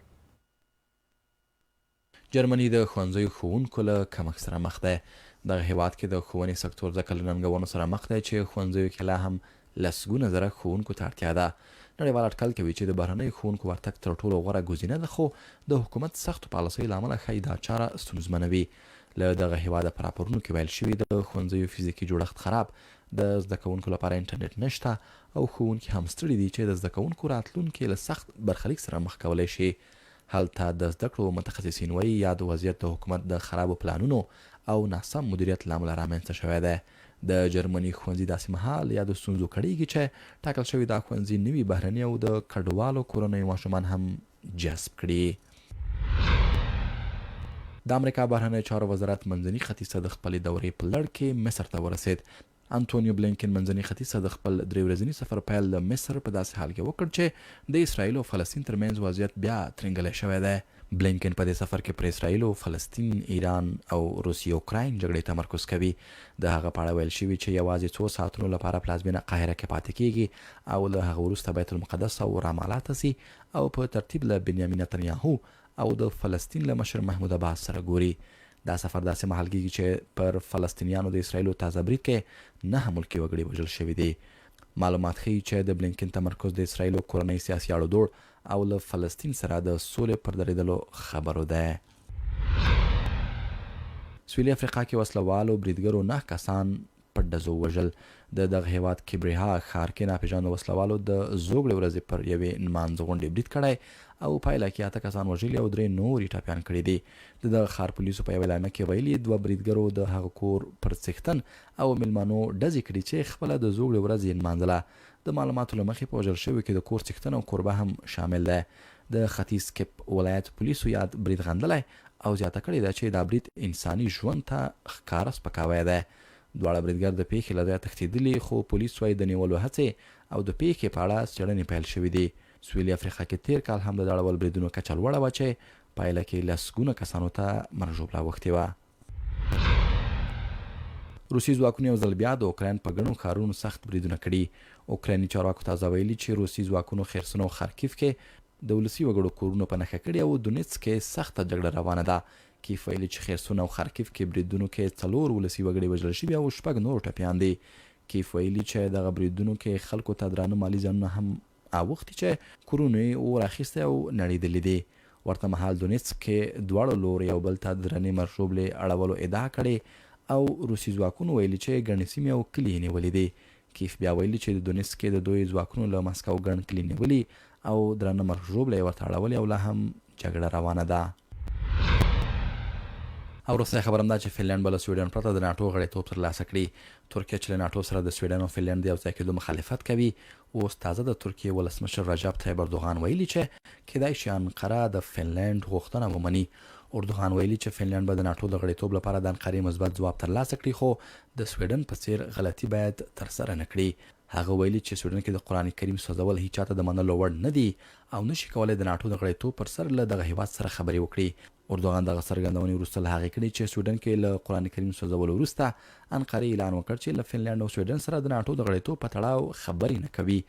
جرمني د ښوونځیو ښوونکو له کمښت سره مخ دی. دغه هېواد کې د ښوونې سکتور ځکه له ننګونو سره مخ دی چې ښوونځیو کې لا هم لسګونه زره ښوونکو ته اړتیا ده. نړیوال اټکل کوي چې د بهرنیو ښوونکو ورتګ تر ټولو غوره ګزینه ده خو د حکومت سختو پالیسیو له امله ښايي دا چاره ستونزمنه وي. له دغه هېواده په راپورونو کې ویل شوي، د ښوونځیو فزیکي جوړښت خراب، د زده کوونکو لپاره انټرنېټ نشته او ښوونکي هم ستړي دي چې د زده کوونکو راتلونکې له سخت برخلیک سره مخ کولی شي. هلته د زده کړو متخصصین وایي، یاد وضعیت د حکومت د خرابو پلانونو او ناسم مدیریت له امله رامنځته شوی دی. د جرمني ښوونځي داسې مهال له یادو ستونزو کړېږي چې ټاکل شوې دا ښوونځي نوي بهرني او د کډوالو کورنیو ماشومان هم جذب کړي. د امریکا بهرنیو چارو وزارت منځني ختیځ ته د خپلې دورې په لړ کې مصر ته ورسېد. انتونیو بلینکن منځني ختیځ ته د خپل درې ورځني سفر پیل له مصر په داسې حال کې وکړ چې د اسراییل او فلسطین ترمنځ وضعیت بیا ترینګلی شوی دی. بلینکن په دې سفر کې پر اسراییل، فلسطین، ایران او روسیې اوکراین جګړې تمرکز کوي. د هغه په اړه ویل شوي چې یوازې څو ساعتونو لپاره پلازمېنه قاهره کې پاتې کېږي او له هغه وروسته بیت المقدس او رامالا ته ځي او په ترتیب له بنیامین نتنیاهو او د فلسطین له مشر محمود عباس سره ګوري. دا سفر داسې مهال کېږي چې پر فلسطینیانو د اسراییلو تازه برید کې نهه ملکي وګړي وژل شوي دي. معلومات ښيي چې د بلینکن تمرکز د اسراییلو کورنۍ سیاسي اړودوړ او له فلسطین سره د سولې پر درېدلو خبرو دی. سویلي افریقا کې وسله والو بریدګرو نهه کسان په ډزو ووژل. د دغه هېواد کیبریها ښار کې ناپېژاندو وسله والو د زوکړې ورځې پر یوې نمانځغونډې برید کړی او پایله کې اته کسان وژلي او درې نور یې ټپیان کړي دي. د دغه ښار پولیسو په یوه اعلامیه کې ویلي، دوه بریدګرو د هغه کور پر څښتن او مېلمنو ډزې کړي چې خپله د زوکړې ورځ یې نمانځله. د معلوماتو له مخې په وژل شویو کې د کور څښتن او کوربه هم شامل دی. د ختیځ کیپ ولایت پولیسو یاد برید غندلی او زیاته کړې ده چې دا برید انساني ژوند ته ښکاره سپکاوی دی. دواړه بریدګر د پېښې له ځایه تښتېدلي، خو پولیس وايي د نیولو هڅې او د پېښې په اړه څېړنې پیل شوې دي. سویلي افریقا کې تېر کال هم د دا ډول بریدونو کچه لوړه وه چې پایله کې لسګونه کسانو ته مرګ ژوبله اوښتې وه. روسي ځواکونو یو ځل بیا د اوکراین په ګڼو ښارونو سخت بریدونه کړي. اوکرایني چارواکو تازه ویلي چې روسي ځواکونو خیرسون او خارکیف کې د ولسي وګړو کورونه په نښه کړي او دونیڅک کې سخته جګړه روانه ده. کیف ویلي چې خیرسون او خارکیف کې بریدونو کې څلور ولسي وګړي وژل شوي او شپږ نور ټپیان دي. کیف ویلي چې دغه بریدونو کې خلکو ته درانه مالي زیانونه هم اوښتي چې کورونو یې اور اخیستی او نړېدلي دي. ورته مهال دونیڅک کې دواړو لورو یو بل ته د درنې مرګ ژوبلې اړولو ادعا کړې او روسي ځواکونو ویلي چې ګڼې سیمې او کلي یې نیولي دي. کیف بیا ویلي چې د دونیڅک کې د دوی ځواکونو له مسکو ګڼ کلي نیولي او درنه مرګ ژوبله یې ورته اړولې او لا هم جګړه روانه ده. او وروستۍ خبره هم دا چې فنلنډ به له سویډن پرته د ناټو غړیتوب ترلاسه کړي. ترکیه چې له ناټو سره د سویډن او فنلنډ د یوځای کېدو مخالفت کوي، اوس تازه د ترکیې ولسمشر رجب طیب اردوغان ویلي چې کېدای شي انقره د فنلنډ غوښتنه ومني. اردوغان ویلي چې فنلنډ به د ناټو د غړیتوب لپاره د انقرې مثبت ځواب ترلاسه کړي، خو د سویډن په څېر غلطي باید ترسره نه کړي. هغه ویلي چې سویډن کې د قرآن کریم سوځول هیچا ته د منلو وړ نه دي او نه شي کولای د ناټو د غړیتوب پر سر له دغه هېواد سره خبرې وکړي. اردوغان دغه څرګندونې وروسته له هغې کړې چې سویډن کې له قرآن کریم سوځولو وروسته انقرې اعلان وکړ چې له فنلنډ او سویډن سره د ناټو د غړیتوب په تړاو خبرې نه کوي.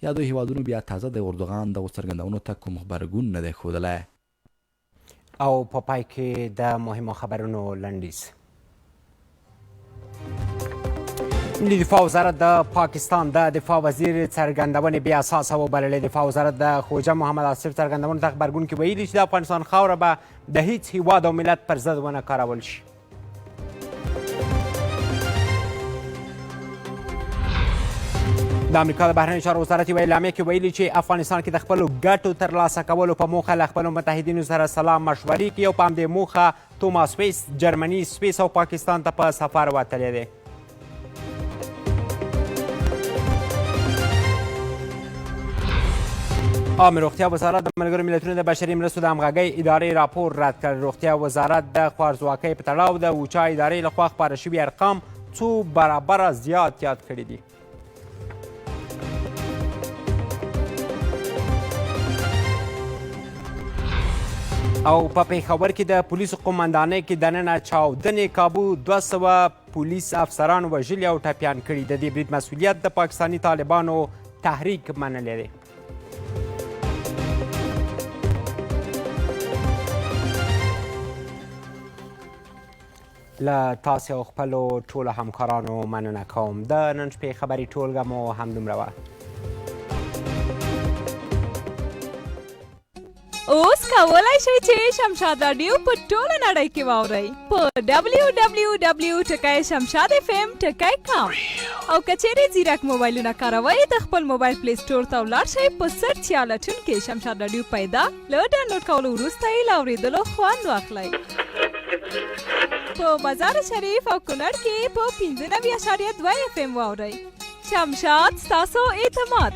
یادو هېوادونو بیا تازه د اردوغان دغو څرګندونو ته کوم غبرګون نه دی ښودلی. او په پای کې د مهمو خبرونو لنډیز. ملي دفاع وزارت د پاکستان د دفاع وزیر څرګندونې بې اساسه وبللې. دفاع وزارت د خوجه محمد آصف څرګندونو ته غبرګون کې ویلي چې د افغانستان خاوره به د هیڅ هیواد او ملت پر ضد ونه کارول شي. د امریکا د بهرنیو چارو وزارت یوه اعلامیه کې ویلي چې افغانستان کې د خپلو ګټو ترلاسه کولو په موخه له خپلو متحدینو سره سلا مشورې کوي او په همدې موخه توماس ویس جرمني، سویس او پاکستان ته په سفر وتلی دی. عامې روغتیا وزارت د ملګرو ملتونو د بشري مرستو د همغږۍ ادارې راپور رد کړ. روغتیا وزارت د خوارځواکۍ په تړاو د اوچا ادارې لخوا خپاره شوي ارقام څو برابره زیات یاد کړي دي. او په پېښور کې د پولیسو قومندانۍ کې دننه چاودنې کابو 200 پولیس افسران وژلي او ټپیان کړي. د دې برید مسولیت د پاکستاني طالبانو تحریک منلی دی. له تاسې او خپلو ټولو همکارانو مننه کوم. د نن شپې خبري ټولګه مو همدومره وه. اوس کولای شئ چې شمشاد راډیو په ټوله نړۍ کې واورئ په www.shamshadfm.com او که چیرې ځیرک موبایلونه کاروئ د خپل موبایل پلی سټور ته ولاړ شئ، په سرچ یا لټون کې شمشاد راډیو پیدا، له ډاونلوډ کولو وروسته یې له اورېدلو خوند واخلئ. په مزار شریف او کونړ کې په 95.2 اف ام واورئ. شمشاد ستاسو اعتماد.